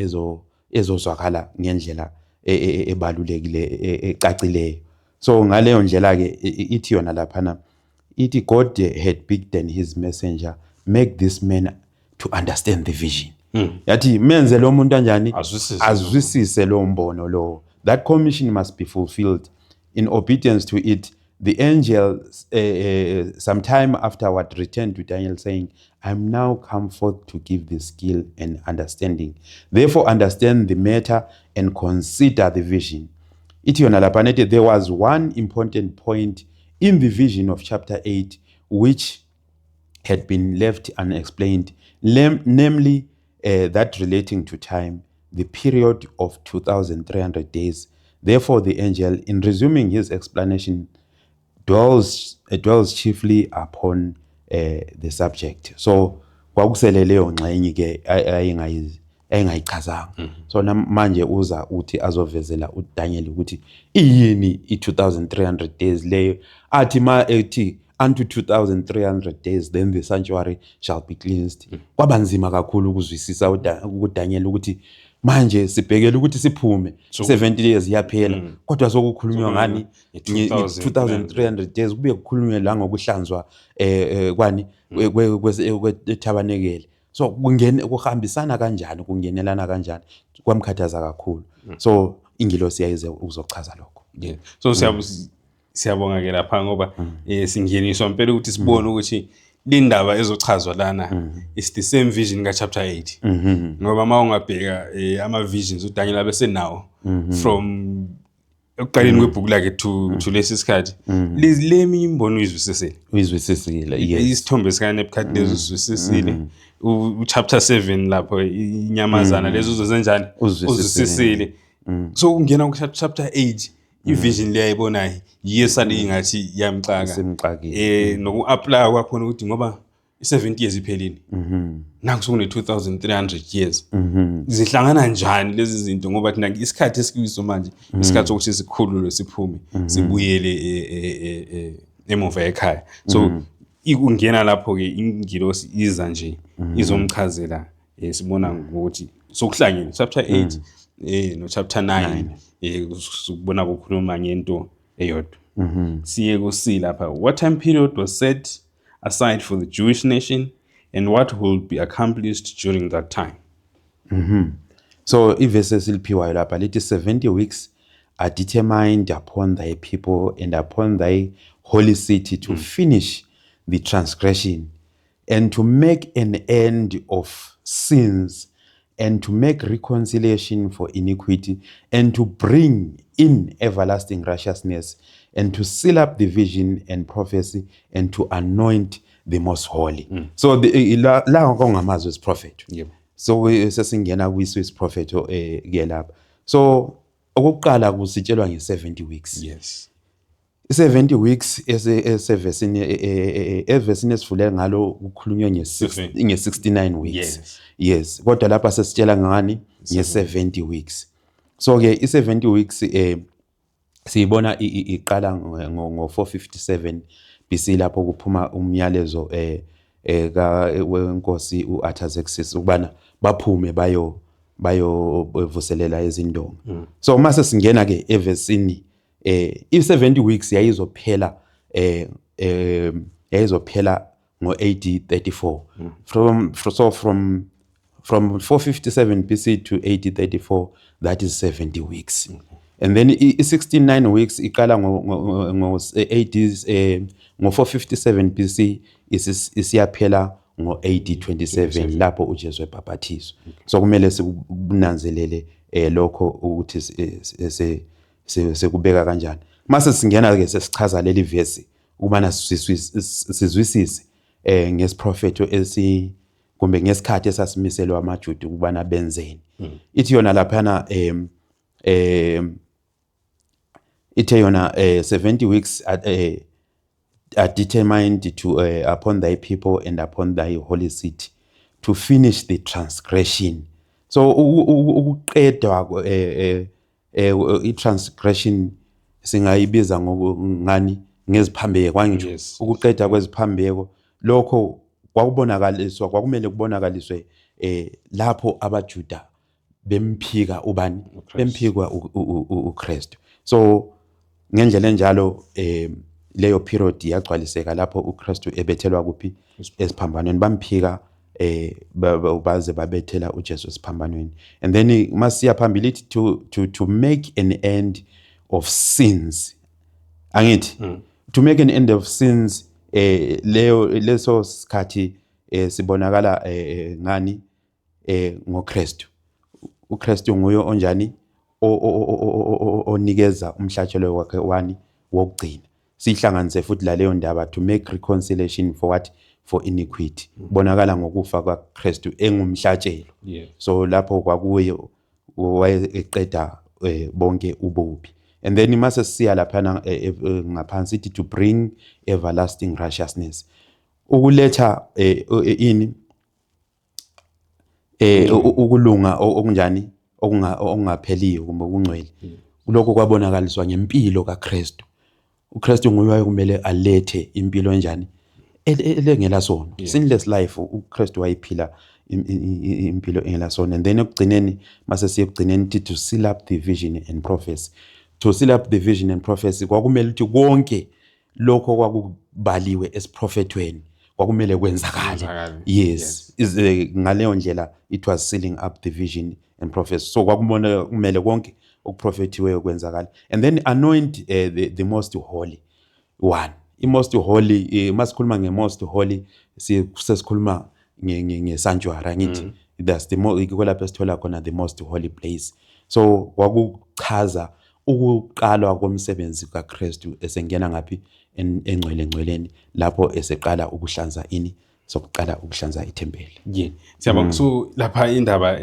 ezozwakala ngendlela ebalulekile, ecacileyo. So ngaleyo ndlela ke ithi yona laphana, ithi, "God had bidden his messenger, make this man to understand the vision." Yathi menze lo muntu anjani? Azwisise. Azwisise lo mbono lo. That commission must be fulfilled. In obedience to it, the angel some time afterward returned to Daniel, saying, "I am now come forth to give the skill and understanding. Therefore understand the matter and consider the vision." Ithi yona lapha nethi, there was one important point in the vision of chapter 8 which had been left unexplained, namely that relating to time, the period of 2,300 days. Therefore, the angel, in resuming his explanation, dwells chiefly upon the subject. So, kwakusele leyo ngxenye ke ayingayichazanga. So manje uza uthi azovezela uDaniel ukuthi iyini i2300 days leyo, athi ma ethi, "Unto 2300 days, then the sanctuary shall be cleansed." Kwaba nzima kakhulu ukuzwisisa kuDaniel ukuthi manje sibhekele ukuthi siphume, 70 years iyaphela, kodwa sokukhulunywa ngani? Nge-2300 2300 days, kube kukhulunywe la ngokuhlanzwa kwani kwethabanekele. So kungene kuhambisana kanjani, kungenelana kanjani? Kwamkhathaza kakhulu. So ingilosi yayize ukuzochaza lokho. Yeah. So siyabonga ke lapha ngoba singeniswa impela ukuthi sibone ukuthi le ndaba ezochazwa lana is the same vision ka chapter 8, ngoba uma ungabheka ama visions uDaniel abesenawo from ekuqaleni kwebhuku lakhe to lesi sikhathi, le eminye imbono uyizwisisile. Uyizwisisile, yes. Isithombe sika Nebuchadnezzar uzwisisile. U chapter 7 lapho inyamazana lezo uzozenjani? Uzwisisile. Uzwisisile. So kungena ku chapter 8, ivision le ayibonayo yesale ingathi iyamxaka. Isimxakile. Noku-apply kwakhona ukuthi ngoba i-70 years iphelile, naku sokune 2300 years, zihlangana njani lezi zinto? Ngoba thina isikhathi esikuyiso manje isikhathi sokuthi sikhululwe, siphume, sibuyele emuva ekhaya. So ikungena lapho-ke ingilosi iza nje izomchazela. Sibona ngokuthi sokuhlangene chapter 8 no chapter 9, sikubona kukhuluma ngento eyodwa. Siye ku C lapha: what time period was set aside for the Jewish nation and what will be accomplished during that time? So ivesi esiliphiwayo lapha lithi, "70 weeks are determined upon thy people and upon thy holy city to finish the transgression and to make an end of sins and to make reconciliation for iniquity and to bring in everlasting righteousness and to seal up the vision and prophecy and to anoint the most holy." So la kongamazwi esiprofetho. So sesingena kwiso isiprofetho ke lapha. So okokuqala kusitshelwa nge-70 weeks. I-70 weeks esevesini evesini esivule ngalo kukhulunywe nge-69 weeks. Yes, kodwa lapha sesitshela ngani? Nge-70 weeks. So ke i-70 weeks siyibona iqala ngo-457 BC, lapho kuphuma umyalezo ka wenkosi uArtaxerxes ukubana baphume bayo vuselela izindonga. So uma sesingena ke evesini, i-70 weeks yayizophela ngo-AD 34. From so from 457 BC to AD 34, that is 70 weeks. And then i-69 weeks iqala ngo AD ngo 457 BC, isiyaphela ngo AD 27, lapho uJesu ebhaphathizwa. So kumele sikunanzelele lokho ukuthi sekubeka kanjani. Mase singena ke sesichaza leli verse ukubana sizwisise ngesiprofetho esi kumbe ngesikhathi esasimiselwe amaJuda ukubana benzeni. Ithi yona laphana, ithe yona, 70 weeks are determined to upon thy people and upon thy holy city to finish the transgression. So ukuqedwa i-transgression. Singayibiza ngani? Ngeziphambeko, angisho? Yes. Ukuqeda kweziphambeko, lokho kwakubonakaliswa, kwakumele kubonakaliswe lapho abaJuda bemphika ubani? Bemphikwa uKristu. So ngendlela enjalo leyo period yagcwaliseka lapho uKristu ebethelwa kuphi? Esiphambanweni. Bamphika baze babethela uJesu esiphambanweni. And then masiya phambili, ithi to make an end of sins, angithi? To make an end of sins, leyo leso sikhathi sibonakala ngani? NgoKristu. uKristu nguye onjani? Onikeza umhlatshelo wakhe wani? Wokugcina. Sihlanganise futhi la leyo ndaba, to make reconciliation for what? For iniquity, bonakala ngokufa kwaKristu engumhlatshelo. So lapho kwakuye wayeqeda bonke ububi. And then mase siya laphana ngaphansi, ithi to bring everlasting righteousness, ukuletha ini? Ukulunga okunjani? Okungapheliyo kumbe okungcwele. Lokho kwabonakaliswa ngempilo kaKristu. uKristu nguye wayekumele alethe impilo enjani? Elengela sono, sinless life. uKristu wayiphila impilo engela sono. And then ekugcineni, mase siye ekugcineni, ithi to seal up the vision and prophecy. To seal up the vision and prophecy, kwakumele ukuthi konke lokho kwakubaliwe esiprofethweni kwakumele kwenzakale. Kwenzakale. Yes. Ngaleyo ndlela it was sealing up the vision and prophecy. So kwakumele kumele konke okuprofethiweyo kwenzakale. And then anoint the most holy one. I-most holy, masikhuluma nge-most holy, sesikhuluma nge-sanctuary, angithi? That's the iko lapho esithola khona the most holy place. So kwakuchaza ukuqalwa komsebenzi kaKristu esengena ngaphi? Engcwele ngcweleni, lapho eseqala ukuhlanza ini? Sokuqala ukuhlanza ithempeli. Yeah, siyabonga. So lapha indaba,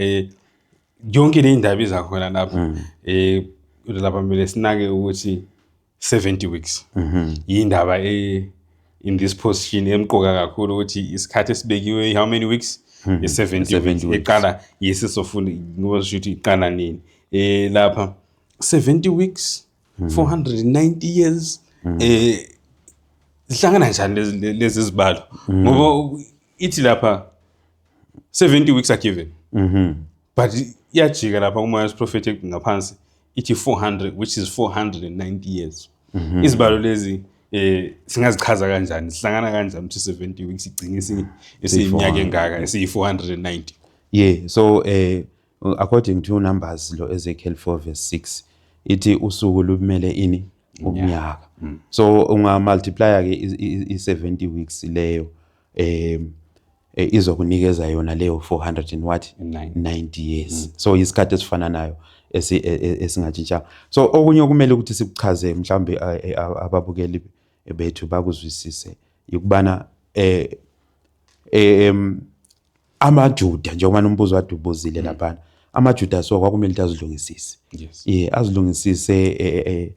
yonke le indaba iza khona lapha, lapha kumele sinake ukuthi 70 weeks yindaba in this position emqoka kakhulu, ukuthi isikhathi esibekiwe, how many weeks? I-70 70 weeks. Weeks. Iqala yisisofunda ngoba sisho ukuthi iqala nini lapha 70 weeks, 490 years, zihlangana njani lezi zibalo? Ngoba ithi lapha 70 weeks are given, but iyajika lapha kumoya wesiprofethi ngaphansi, ithi 400, which is 490 years. Izibalo lezi singazichaza kanjani? Sihlangana kanjani ukuthi 70 weeks igcine isiyiminyaka engaka esiyi-490? Yeah, so according to Numbers lo Ezekiel 4 verse 6, ithi usuku lumele ini? Umnyaka. So unga multiply ke i 70 weeks leyo, izokunikeza yona leyo 400 and what? Nine. 90 years. So isikhathi esifana nayo esingatshintsha. So okunye okumele ukuthi sikuchaze, mhlambe ababukeli bethu bakuzwisise, ukubana amaJuda, njengoba nombuzo wadubuzile laphana, amaJuda so kwakumele ukuthi azilungisise. Yeah, azilungisise,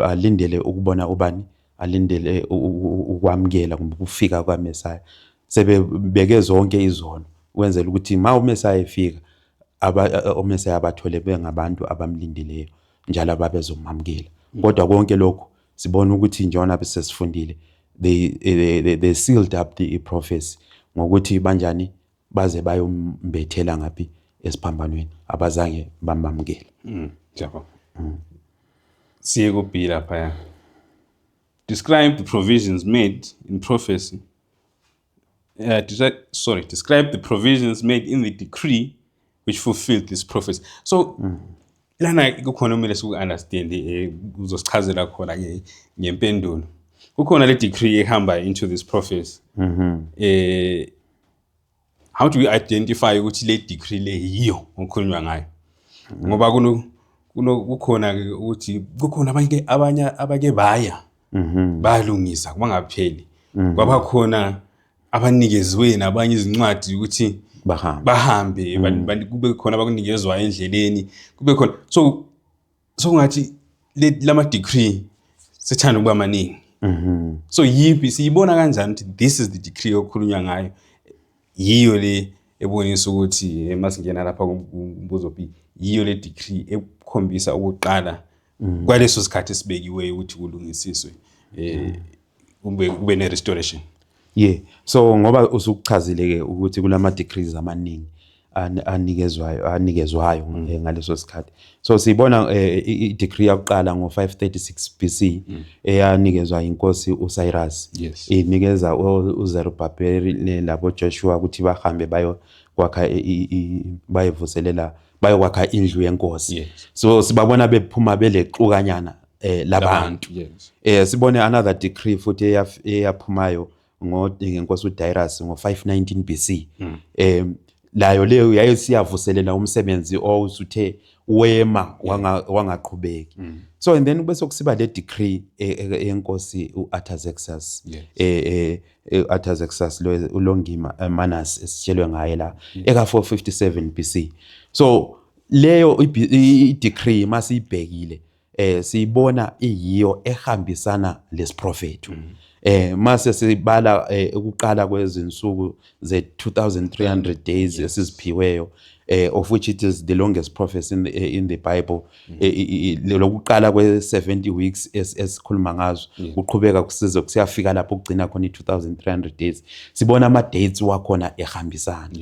alindele ukubona ubani? Alindele ukwamukela kumbe ukufika kwaMesaya, sebebeke zonke izono ukwenzela ukuthi ma uMesaya efika, oMesaya abathole bengabantu abamlindileyo njalo ababezomamukela. Kodwa konke lokhu sibona ukuthi njengoba besesifundile, they sealed up the prophecy ngokuthi banjani? Baze bayombethela ngaphi? Esiphambanweni. Abazange bamamukela. Siyabonga. Siye ku-B laphaya. Describe the provisions made in prophecy. Sorry, describe the provisions made in the decree which fulfilled this prophecy. So lana kukhona kumele siku-understand, uzosichazela khona ngempendulo. Kukhona le decree ehamba into this prophecy. How do we identify ukuthi le decree le yiyo okukhulunywa ngayo? Ngoba kuno kukhona ke ukuthi kukhona abanye abake baya bayalungisa bangapheli, kwaba khona abanikeziwe nabanye izincwadi ukuthi bahambe. Bahambe, kube khona abakunikezwayo endleleni, kube khona. So kungathi lama decree sethanda ukuba maningi. So yiphi, siyibona kanjani ukuthi this is the decree okukhulunywa ngayo, yiyo le ebonisa ukuthi masingena lapha kumbuzo B, yiyo le decree ekukhombisa ukuqala? Kwaleso sikhathi esibekiweyo ukuthi kulungisiswe, kube ne-restoration. Yeah, so ngoba usukuchazile ke ukuthi kulama decrees amaningi anikezwayo ngaleso sikhathi, so sibona i-decree yakuqala ngo-536 BC eyanikezwa inkosi uCyrus, inikeza uZerubabeli labo Joshua ukuthi bahambe bayo kwakha bayevuselela, bayokwakha indlu yenkosi. So sibabona bephuma belexukanyana labantu. Sibone another decree futhi eyaphumayo ngenkosi uDarius ngo-519 BC. Layo leyo yayisiyavuselela umsebenzi owusuthe wema wangaqhubeki. So and then bese kusiba le decree yenkosi uArtaxerxes, Artaxerxes lo uLongima Manas esitshelwe ngaye la eka 457 BC. So leyo i-decree masiyibhekile, siyibona iyiyo ehambisana lesiprofetho. Mase sibala ukuqala kwezinsuku ze 2300 days esiziphiweyo, of which it is the longest prophecy in the Bible, lokuqala kwe 70 weeks esikhuluma ngazo, kuqhubeka kusize kusiyafika lapho kugcina khona i-2300 days, sibona ama dates wakhona ehambisana.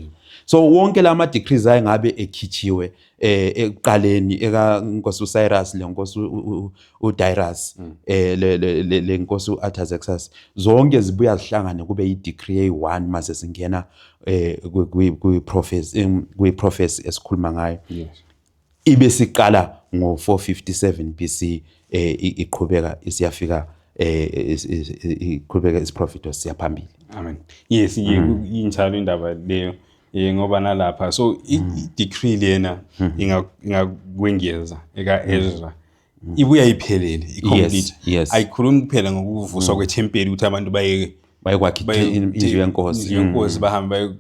So wonke lama decrees ayengabe ekhitshiwe ekuqaleni eka Nkosi uCyrus, le nkosi uDarius, le nkosi uArtaxerxes, zonke zibuya zihlangane kube i-decree eyi-1 mase singena kwi prophecy esikhuluma ngayo, ibe siqala ngo-457 BC, iqhubeka isiyafika, iqhubeka isiprofeto siyaphambili. Amen. Yes, injalo indaba leyo. Ngoba nalapha so i-decree lena ingakwengeza eka Ezra ibuya iphelele, i-complete. Ayikhulumi kuphela ngokuvuswa kwethempeli ukuthi abantu baye bayekwakha indlu yenkosi. Indlu yenkosi, bahambe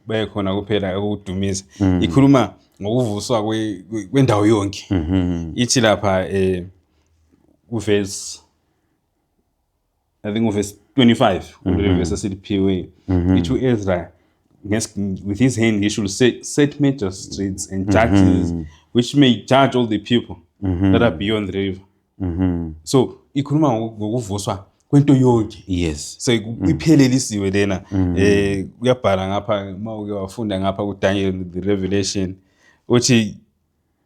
baye khona kuphela ukudumisa. Ikhuluma ngokuvuswa kwendawo yonke. Ithi lapha uverse, I think uverse 25 kulelo verse esiliphiwe, ithi uEzra with his hand he should set magistrates and judges which may judge all the people that are beyond the river. So ikhuluma ngokuvuswa kwento yonke. So iphelelisiwe lena. Uyabhala ngapha, uma uke wafunda ngapha kuDaniel, the Revelation, uthi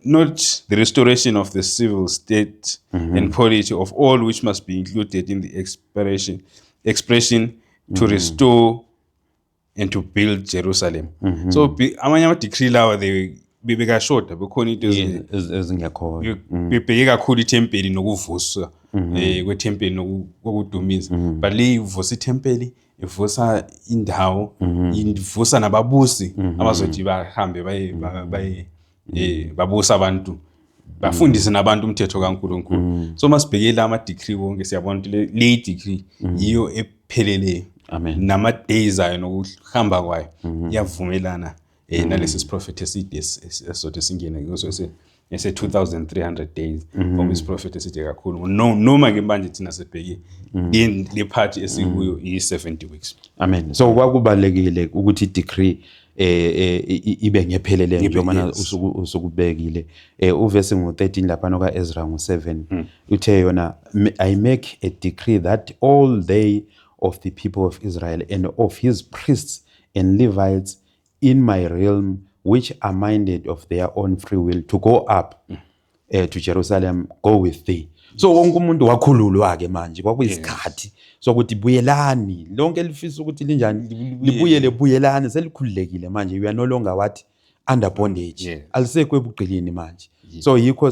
not the restoration of the civil state and polity of all which must be included in the expression to restore and to build Jerusalem. So amanye ama-decree lawa they bebekashoda, bekhona into ezingekhoyo. Bebheke kakhulu ithempeli nokuvuswa kwethempeli kokudumisa, but le ivusa ithempeli, ivusa indawo, ivusa nababusi abazothi bahambe baye babusa abantu, bafundise nabantu umthetho kaNkulunkulu. So masibhekele ama decree wonke, siyabona ukuthi le decree yiyo epheleleyo. Amen. Nama days ayo nokuhamba kwayo iyavumelana nalesi siprofetho eside esizothi singene kuso ese 2300 days, ngoba isiprofetho eside kakhulu. No, noma ke manje thina sibheke le part esikuyo, i-70 weeks. Amen. So kwakubalekile ukuthi i-decree ibe ngephelele njengoba usukubekile. Uvesi ngo-13 lapha noka Ezra ngo-7 uthe yona, "I make a decree that all they of the people of Israel and of his priests and Levites in my realm which are minded of their own free will to go up to Jerusalem go with thee." So wonke umuntu wakhululwa ke manje, kwakuyisikhathi sokuthi buyelani lonke lifisa ukuthi linjani libuyele, buyelani, selikhululekile manje, you are no longer what, under bondage. Alisekho ebugqilini manje. So yikho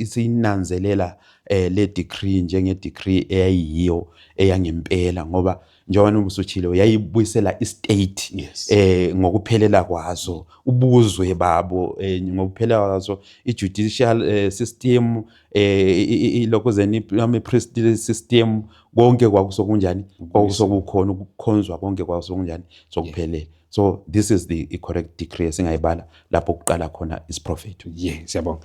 siyinanzelela le decree njenge decree eyayiyiyo eyangempela, ngoba njengoba noma usutshilo, yayibuyisela istate ngokuphelela kwaso, ubuzwe babo ngokuphelela kwaso, i-judicial system, ilokhuzeni, ama-priestly system, konke kwakusokunjani, kwakusokukhona ukukhonzwa, konke kwakusokunjani, sokuphelele. So this is the correct decree esingayibala lapho kuqala khona isiprofetho. Yeah, siyabonga.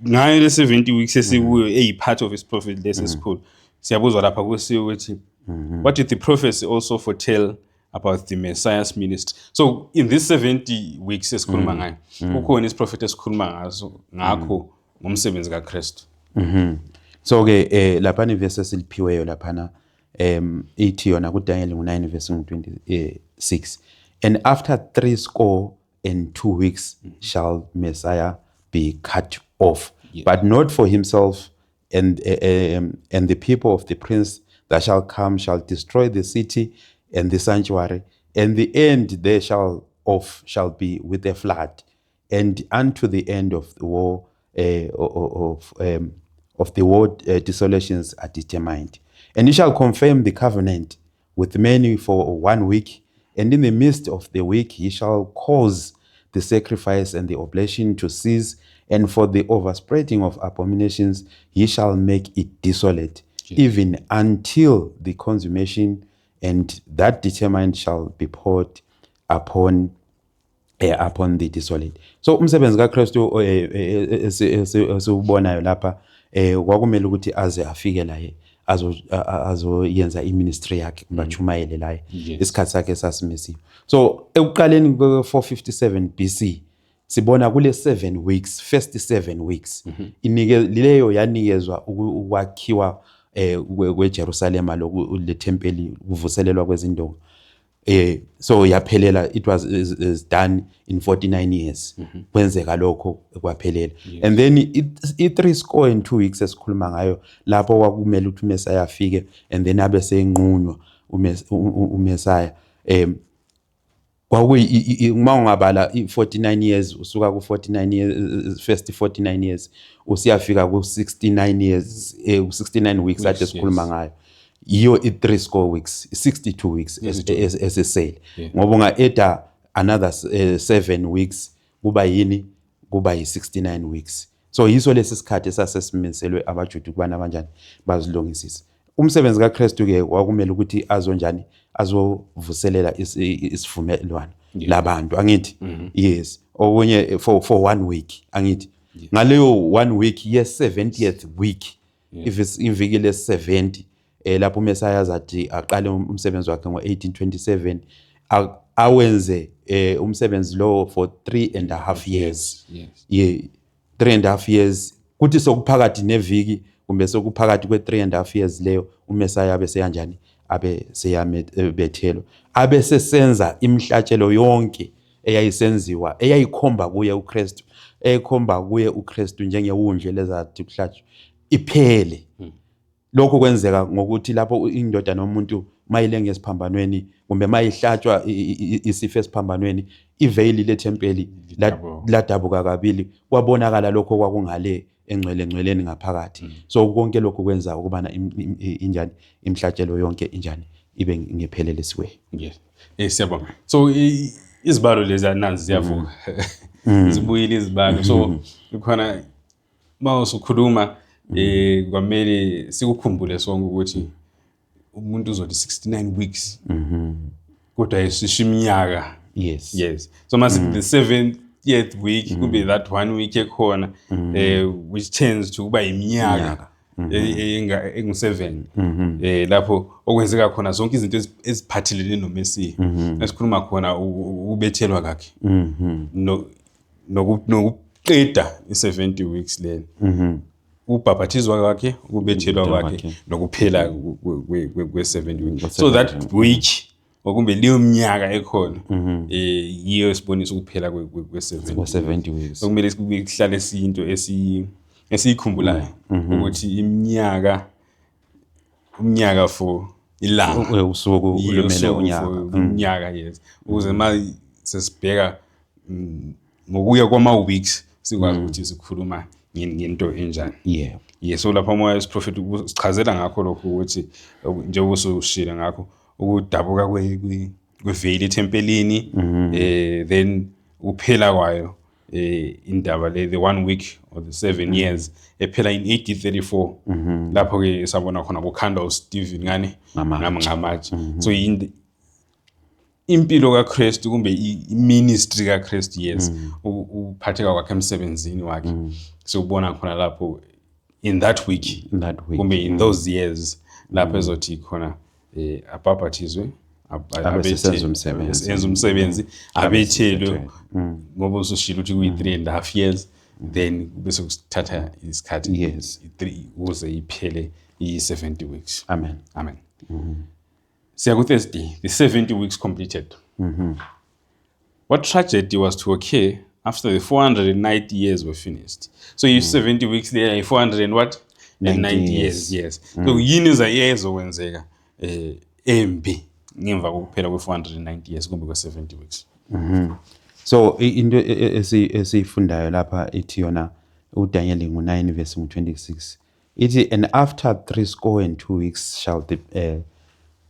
Ngayo le 70 weeks esikuyo, eyi part of isiprophet lesi esikhulu, siyabuzwa lapha kusiwe ukuthi what did the prophecy also foretell about the Messiah's ministry? So in this 70 weeks esikhuluma ngayo, kukhona isiprofetho esikhuluma ngaso ngakho ngomsebenzi kaKristu. So ke laphana ivesi esiliphiweyo laphana ithi yona kuDaniel ngo-9 verse 26, "And after 62 weeks shall Messiah be cut off, but not for himself, and the people of the prince that shall come shall destroy the city and the sanctuary, and the end there shall of shall be with a flood, and unto the end of the war of the war desolations are determined. And he shall confirm the covenant with many for one week, and in the midst of the week he shall cause the sacrifice and the oblation to cease, and for the overspreading of abominations he shall make it desolate, even until the consummation, and that determined shall be poured upon the desolate." So umsebenzi kaKristu esiwubonayo lapha kwakumele ukuthi aze afike la azoyenza iministry yakhe, bachumayele la. Isikhathi sakhe sasimisiwe. So ekuqaleni kwe-457 BC sibona kule 7 weeks, first 7 weeks inike leyo yanikezwa ukwakhiwa kweJerusalema, loku le tempeli, kuvuselelwa kwezindonga. So yaphelela, it was is done in 49 years. Kwenzeka lokho kwaphelela, and then i 62 weeks esikhuluma ngayo lapho kwakumele ukuthi uMessiah afike and then abe seyinqunywa uMessiah. Kwakuyi uma ungabala i-49 years, usuka ku-49 years, first 49 years, usiyafika ku-69 years, ku-69 weeks ade sikhuluma ngayo, iyo i-3 score weeks, 62 weeks esesele, ngoba unga-eda another 7 weeks kuba yini? Kuba yi-69 weeks. So yiso lesi sikhathi esasesimiselwe abaJuda ukubana kanjani bazilungisise. Umsebenzi kaKristu ke wakumele ukuthi azonjani, azovuselela isivumelwano labantu, angithi? Yes, okunye for one week, angithi? Ngaleyo one week ye 70th week, if iviki le 70, lapho uMessiah azathi aqale umsebenzi wakhe ngo1827, awenze umsebenzi lo for 3.5 years. Yeah, 3.5 years. Kuthi sokuphakathi neviki kumbe sokuphakathi kwe 3.5 years leyo, uMessiah abe seyanjani? Abe seyabethelwa, abe sesenza imihlatshelo yonke eyayisenziwa, eyayikhomba kuye uKristu, ekhomba kuye uKristu njengewundle lezathi kuhlatshwa iphele. Lokho kwenzeka ngokuthi lapho indoda nomuntu mayilenga esiphambanweni kumbe mayihlatshwa isifo esiphambanweni, iveyili lethempeli ladabuka kabili, kwabonakala lokho kwakungale engcwele ngcweleni ngaphakathi. So konke lokhu kwenza ukubana injani imhlatshelo yonke injani ibe ngephelelisiweyo. Yes, siyabonga. So izibalo lezi nazi ziyavuka, zibuyile izibalo. So khona uma usukhuluma kwamele sikukhumbule sonke ukuthi umuntu uzothi 69 weeks, kodwa isisho iminyaka. Yes, so masithi the 70th week kube that one week ekhona which tends to kuba iminyaka engu-7, lapho okwenzeka khona zonke izinto eziphathelene noMesiya esikhuluma khona, ukubethelwa kwakhe nokuqeda i-70 weeks lena, ubhabhathizwa kwakhe, ukubethelwa kwakhe, nokuphela kwe-70 weeks. So that week okumbe leyo minyaka ekhona yiyo esibonisa ukuphela kwe-70. Kwe-70 weeks. Okumele kuhlale siyinto esiyikhumbulayo ukuthi iminyaka, umnyaka for ilanga. Usuku Yiyo, lumele usuku unyaka. For umnyaka, yes, ukuze ma sesibheka ngokuya kwama-weeks sikwazi ukuthi sikhuluma ngento enjani. Yeah, so lapha umoya wesiprofethi sichazela ngakho lokho ukuthi njengoba usushilo ngakho ukudabuka kweveyili ethempelini, then ukuphela kwayo indaba le, the one week or the 7 years ephela in AD 34, lapho ke sabona khona kukhandwa uStephen ngani? Ngamatshe. Ngamatshe. So impilo kaKristu kumbe i-ministry kaKristu, yes, uphatheka kwakhe emsebenzini wakhe siubona khona lapho in that week. In that week. Kumbe in those years lapho ezothi khona abhabhathizwe, Abe sesenza umsebenzi. enza umsebenzi, abethelwe, Abethelwe. ngoba usushilo ukuthi kuyi 3.5 years. Then bese kusithatha isikhathi 3 ukuze iphele i-70 weeks. Amen. Amen. Siya ku-Thursday, the 70 weeks completed. What tragedy was to occur after the 490 years were finished? So you 70 weeks there, 400 and what? And 90 90 years, yes. So yini ezokwenzeka embi ngemva kokuphela kwe-490 years kumbe kwe-70 weeks? So into esiyifundayo lapha ithi yona uDaniel ngu-9 verse ngu-26, ithi, "And after 62 weeks shall the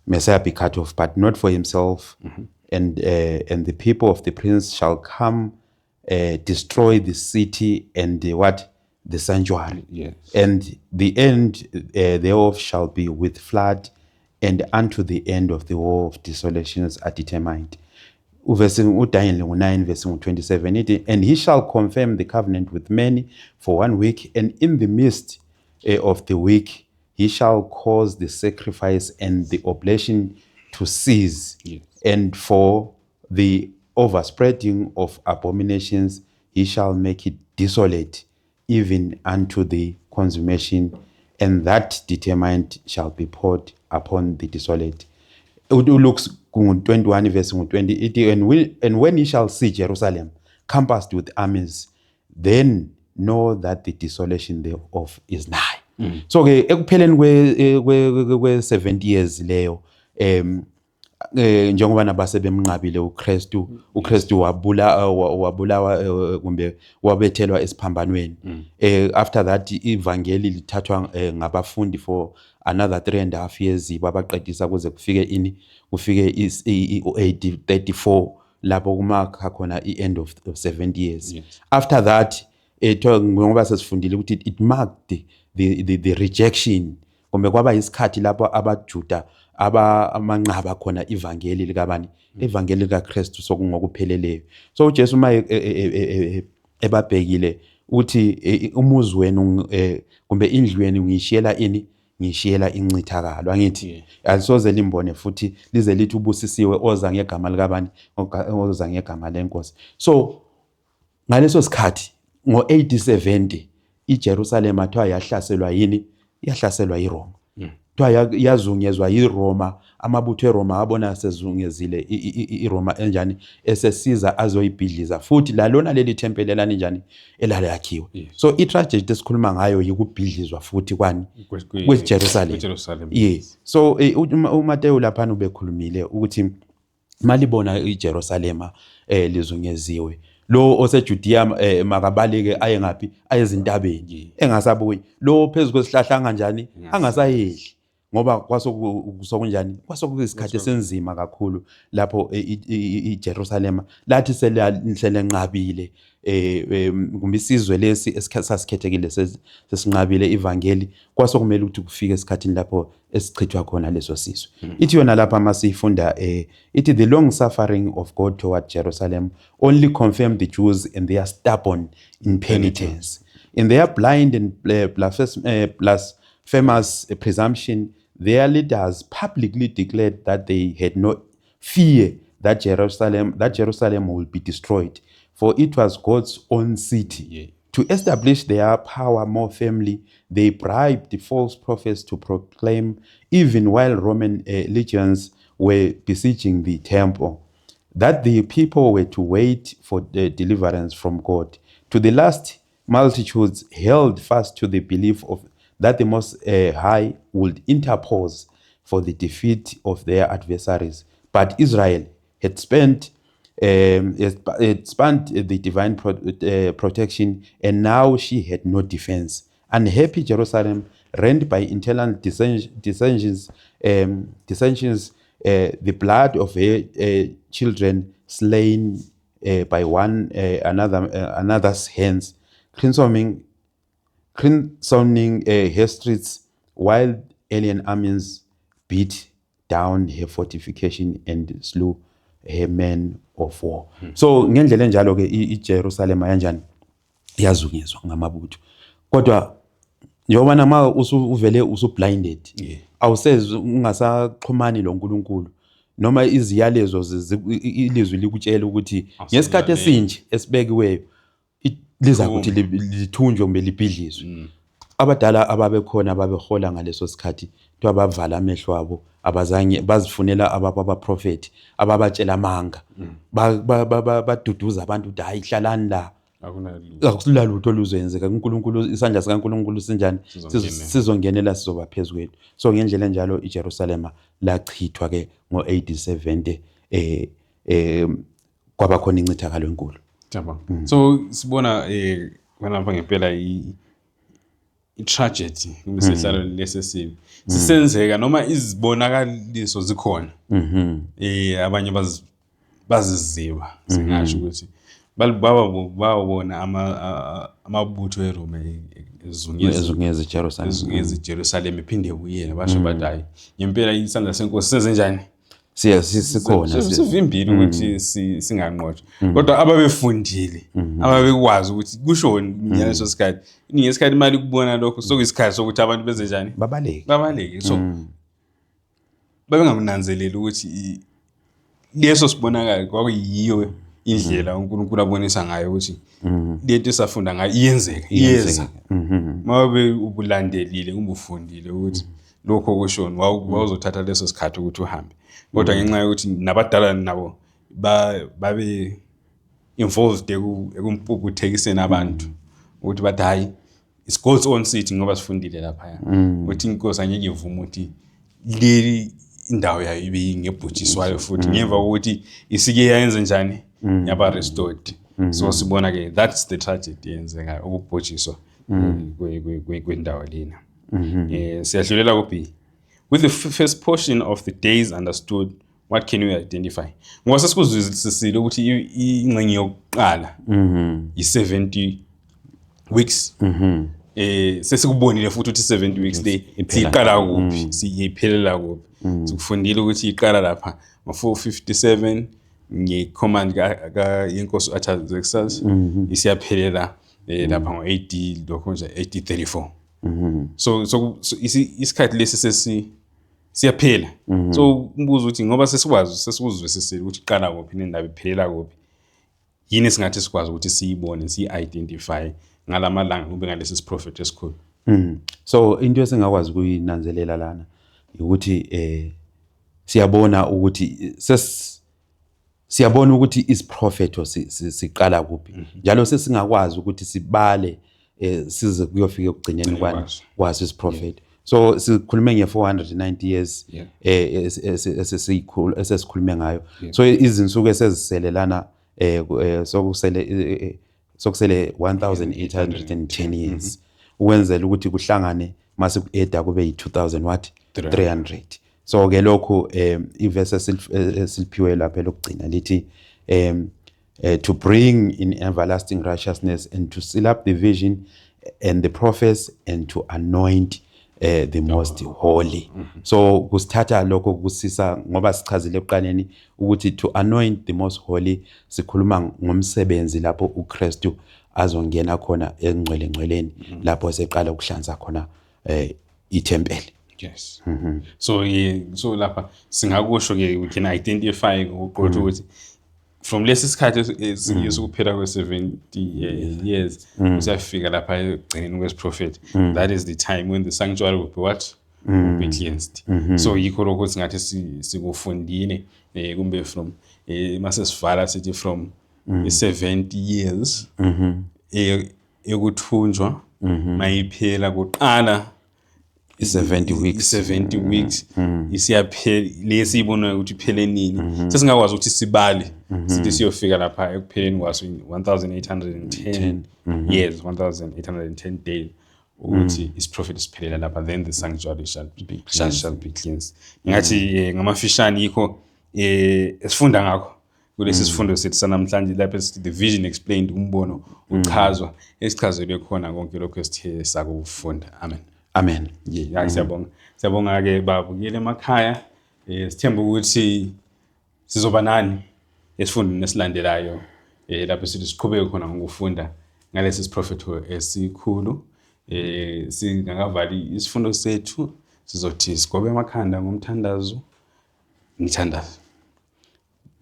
Messiah be cut off, but not for himself, and the people of the prince shall come destroy the city and the what, the sanctuary, and the end thereof shall be with flood, and unto the end of the war of desolations are determined." Uverse uDaniel ngu-9 verse ngu-27 ithi, "And he shall confirm the covenant with many for one week, and in the midst of the week he shall cause the sacrifice and the oblation to cease, and for the overspreading of abominations he shall make it desolate, even unto the consummation, and that determined shall be poured upon the desolate." ULuke ngu-21 verse ngu-20 ithi, And when ye shall see Jerusalem compassed with armies, then know that the desolation thereof is nigh." So ke ekupheleni kwe 70 years leyo, njengoba nabase bemnqabile uKristu, uKristu wabulawa kumbe wabethelwa esiphambanweni. After that ivangeli lithathwa ngabafundi for another 3.5 years, babaqedisa kuze kufike ini, kufike AD 34, lapho kumakha khona i-end of 70 years. After that, ngoba sesifundile ukuthi it marked the rejection, kumbe kwaba isikhathi lapho abaJuda aba amanqaba khona ivangeli likabani, ivangeli likaKristu sokungokupheleleyo. So uJesu uma ebabhekile uthi, "Umuzi wenu kumbe indlu yenu ngiyishiyela ini, ngishiyela incithakalo," angithi? "Alisoze limbone futhi lize lithi ubusisiwe oza ngegama likabani, oza ngegama lenkosi." So ngaleso sikhathi ngo-AD 70 iJerusalema kuthiwa yahlaselwa yini? Yahlaselwa yiRoma. Kuthiwa yazungezwa yiRoma. Amabutho eRoma abona sezungezile iRoma enjani, esesiza azoyibhidliza futhi lalona leli thempeli elaninjani, elalakhiwe. So i-tragedy esikhuluma ngayo yikubhidlizwa futhi kwani? KweJerusalem. KweJerusalem. Yes. So uMateyu laphana ubekhulumile ukuthi malibona iJerusalema lizungeziwe, lo oseJudea makabaleke aye ngaphi? Aye ezintabeni, engasabuyi. Lo phezu kwesihlahla anganjani? Angasayehli, ngoba kwasokunjani, kwasokuyisikhathi esenzima kakhulu lapho iJerusalema lathi selenqabile, kumbe isizwe lesi esasikhethekile sesinqabile ivangeli. Kwasokumele ukuthi kufike esikhathini lapho esichithwa khona leso sizwe. Ithi yona lapha masiyifunda, ithi, "The long suffering of God toward Jerusalem only confirmed the Jews in their stubborn impenitence, in their blind and blasphemous presumption. Their leaders publicly declared that they had no fear that Jerusalem will be destroyed, for it was God's own city. To establish their power more firmly, they bribed the false prophets to proclaim, even while Roman legions were besieging the temple, that the people were to wait for the deliverance from God. To the last, multitudes held fast to the belief of that the Most High would interpose for the defeat of their adversaries. But Israel had spent the divine protection, and now she had no defense. Unhappy Jerusalem, rent by internal dissensions, the blood of her children slain by one another's hands, crimsoning her streets, while alien armies beat down her fortification and slew her men of war." So ngendlela enjalo ke iJerusalem yanjani? Yazungezwa ngamabutho, kodwa njengoba nama uvele usu-blinded, awusezi, ungasaxhumani lo nkulunkulu noma iziyalezo ilizwi likutshela ukuthi ngesikhathi Awusalaleli. Esinje esibekiweyo. Liza kuthi lithunjwe kumbe libhidlizwe. Abadala ababekhona ababehola ngaleso sikhathi kuthiwa bavala amehlo abo, abazange bazifunela ababo abaprofethi ababatshela amanga. Baduduza abantu ukuthi hayi, hlalani la, akusula lutho oluzoyenzeka, uNkulunkulu, isandla sikaNkulunkulu sinjani? Sizongenela, sizoba phezu kwethu. So ngendlela enjalo iJerusalema lachithwa ke ngo-AD 70, kwaba khona incithakalo enkulu. Siyabonga. So sibona khonapha ngempela i-tragedy kumbe isehlalo lesi esibi sisenzeka noma izibonakaliso zikhona. Abanye baziziba, singasho ukuthi bawabona amabutho eRome ezungeza ezungeza iJerusalem. Ezungeza iJerusalem, iphinde ibuyele. Basho bathi hayi, ngempela isandla senkosi senze njani? Siya sikhona. Sivimbile ukuthi singanqotshwa, kodwa ababefundile, ababekwazi ukuthi kushoni ngaleso sikhathi, ngesikhathi imali kubona lokho sokuyisikhathi sokuthi abantu benze njani? Babaleke. Babaleke. So babengakunanzeleli ukuthi leso sibonakalo kwakuyiyo indlela uNkulunkulu abonisa ngayo ukuthi lento esafunda ngayo iyenzeka, iyeza. Mabe ubulandelile kumbe ufundile ukuthi lokho kushoni, wawuzothatha leso sikhathi ukuthi uhambe, kodwa ngenxa yokuthi nabadala nabo babe involved ekumpukuthekiseni abantu ukuthi bathi hayi, it's God's own city, ngoba sifundile laphaya ukuthi inkosi angeke ivume ukuthi leli indawo yayo ibe ngebhujiswayo futhi ngemva kokuthi isike yayenze njani, yaba restored. So sibona ke that's the tragedy eyenzekayo, ukubhujiswa kwendawo lena. Siyadlulela ku B. With the first portion of the days understood, what can we identify? Ngoba sesikuzwisisile ukuthi ingxenye yokuqala i-70 weeks. Sesikubonile futhi ukuthi 70 weeks le Iphela. siyiqala kuphi, siyiphelela kuphi. Sikufundile ukuthi iqala lapha ngo-457 nge-command yenkosi Artaxerxes, isiyaphelela lapha ngo-AD lokho nje AD 34. So isikhathi lesi sesi siyaphela. So umbuzo uthi, ngoba sesikwazi, sesikuzwisisile ukuthi iqala kuphi nendaba iphelela kuphi, yini esingathi sikwazi ukuthi siyibone, siyi-identify ngalamalanga kube ngalesi siprofetho esikhulu? So into esingakwazi ukuyinanzelela lana ukuthi siyabona ukuthi siyabona ukuthi isiprofetho siqala kuphi, njalo sesingakwazi ukuthi sibale size kuyofika ekugcineni kwani kwaso. Kwaso isiprofetho. So sikhulume nge-490 years esesikhulume ngayo. So izinsuku esezisele lana sokusele 1810 years ukwenzela ukuthi kuhlangane mase ku-eda kube yi-2000 what? 300. So ke lokhu ivesi esiliphiwe lapha elokugcina lithi to bring in everlasting righteousness and to seal up the vision and the prophets and to anoint the most holy. So kusithatha lokho kusisa, ngoba sichazile ekuqaleni ukuthi to anoint the most holy sikhuluma ngomsebenzi lapho uKristu azongena khona engcwele ngcweleni, lapho seqala ukuhlanza khona ithempeli. Yes. So yeah, so lapha singakusho ke we can identify ngokuqotho ukuthi from lesi sikhathi esikuphela kwe-70 years usiyafika lapha ekugcineni kwesiprofethi, that is the time when the sanctuary will be what? Will be cleansed. So yikho lokho singathi sikufundile kumbe from mase sivala sithi from i-70 years ekuthunjwa mayiphela kuqala i-70 weeks. I-70 weeks isiyaphela lesi ibonayo ukuthi iphele nini, sesingakwazi ukuthi sibale sithi siyofika lapha ekupheleni kwaso 1810 years, 1810 days, ukuthi isiprofetho siphelela lapha, then the sanctuary shall be cleansed. Ngathi ngamafishane yikho esifunda ngakho kulesi sifundo sethu sanamhlanje lapho esithi the vision explained, umbono uchazwa, esichazelwe khona konke lokho esithe sakufunda. Amen. Amen. Yeah, siyabonga, siyabonga ke babukele emakhaya. Sithemba ukuthi sizoba nani esifundweni esilandelayo lapho sithi siqhubeke khona ngokufunda ngalesi siprofetho esikhulu. Singakavali isifundo sethu, sizothi sigobe amakhanda ngomthandazo. Ngithandaza.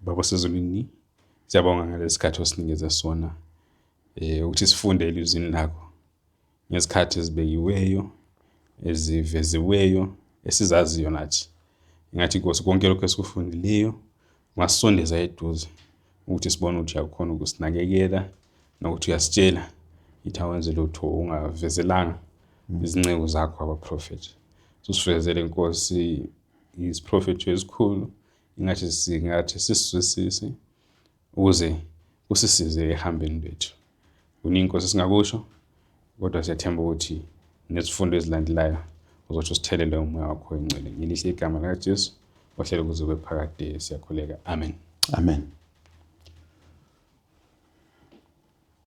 Baba sezulwini, siyabonga ngalesi sikhathi osinikeze sona. Ukuthi sifunde elizwini lakho ngezikhathi ezibekiweyo, eziveziweyo, esizaziyo nathi. Ingathi Nkosi konke lokho esikufundileyo kungasondeza eduze ukuthi sibone ukuthi uyakhona ukusinakekela nokuthi uyasitshela ithi awenze lutho ungavezelanga izinceku zakho abaprofethi. Susivezele Nkosi isiprofetho esikhulu, ingathi singathi sisizwisise ukuze kusisize ehambeni lwethu. Kuningi Nkosi esingakusho, kodwa siyathemba ukuthi nezifundo ezilandelayo uzothi usithelele umoya wakho oyingcwele. Ngelihle igama likaJesu ohlele kuze kube phakade, siyakhuleka. Amen. Amen.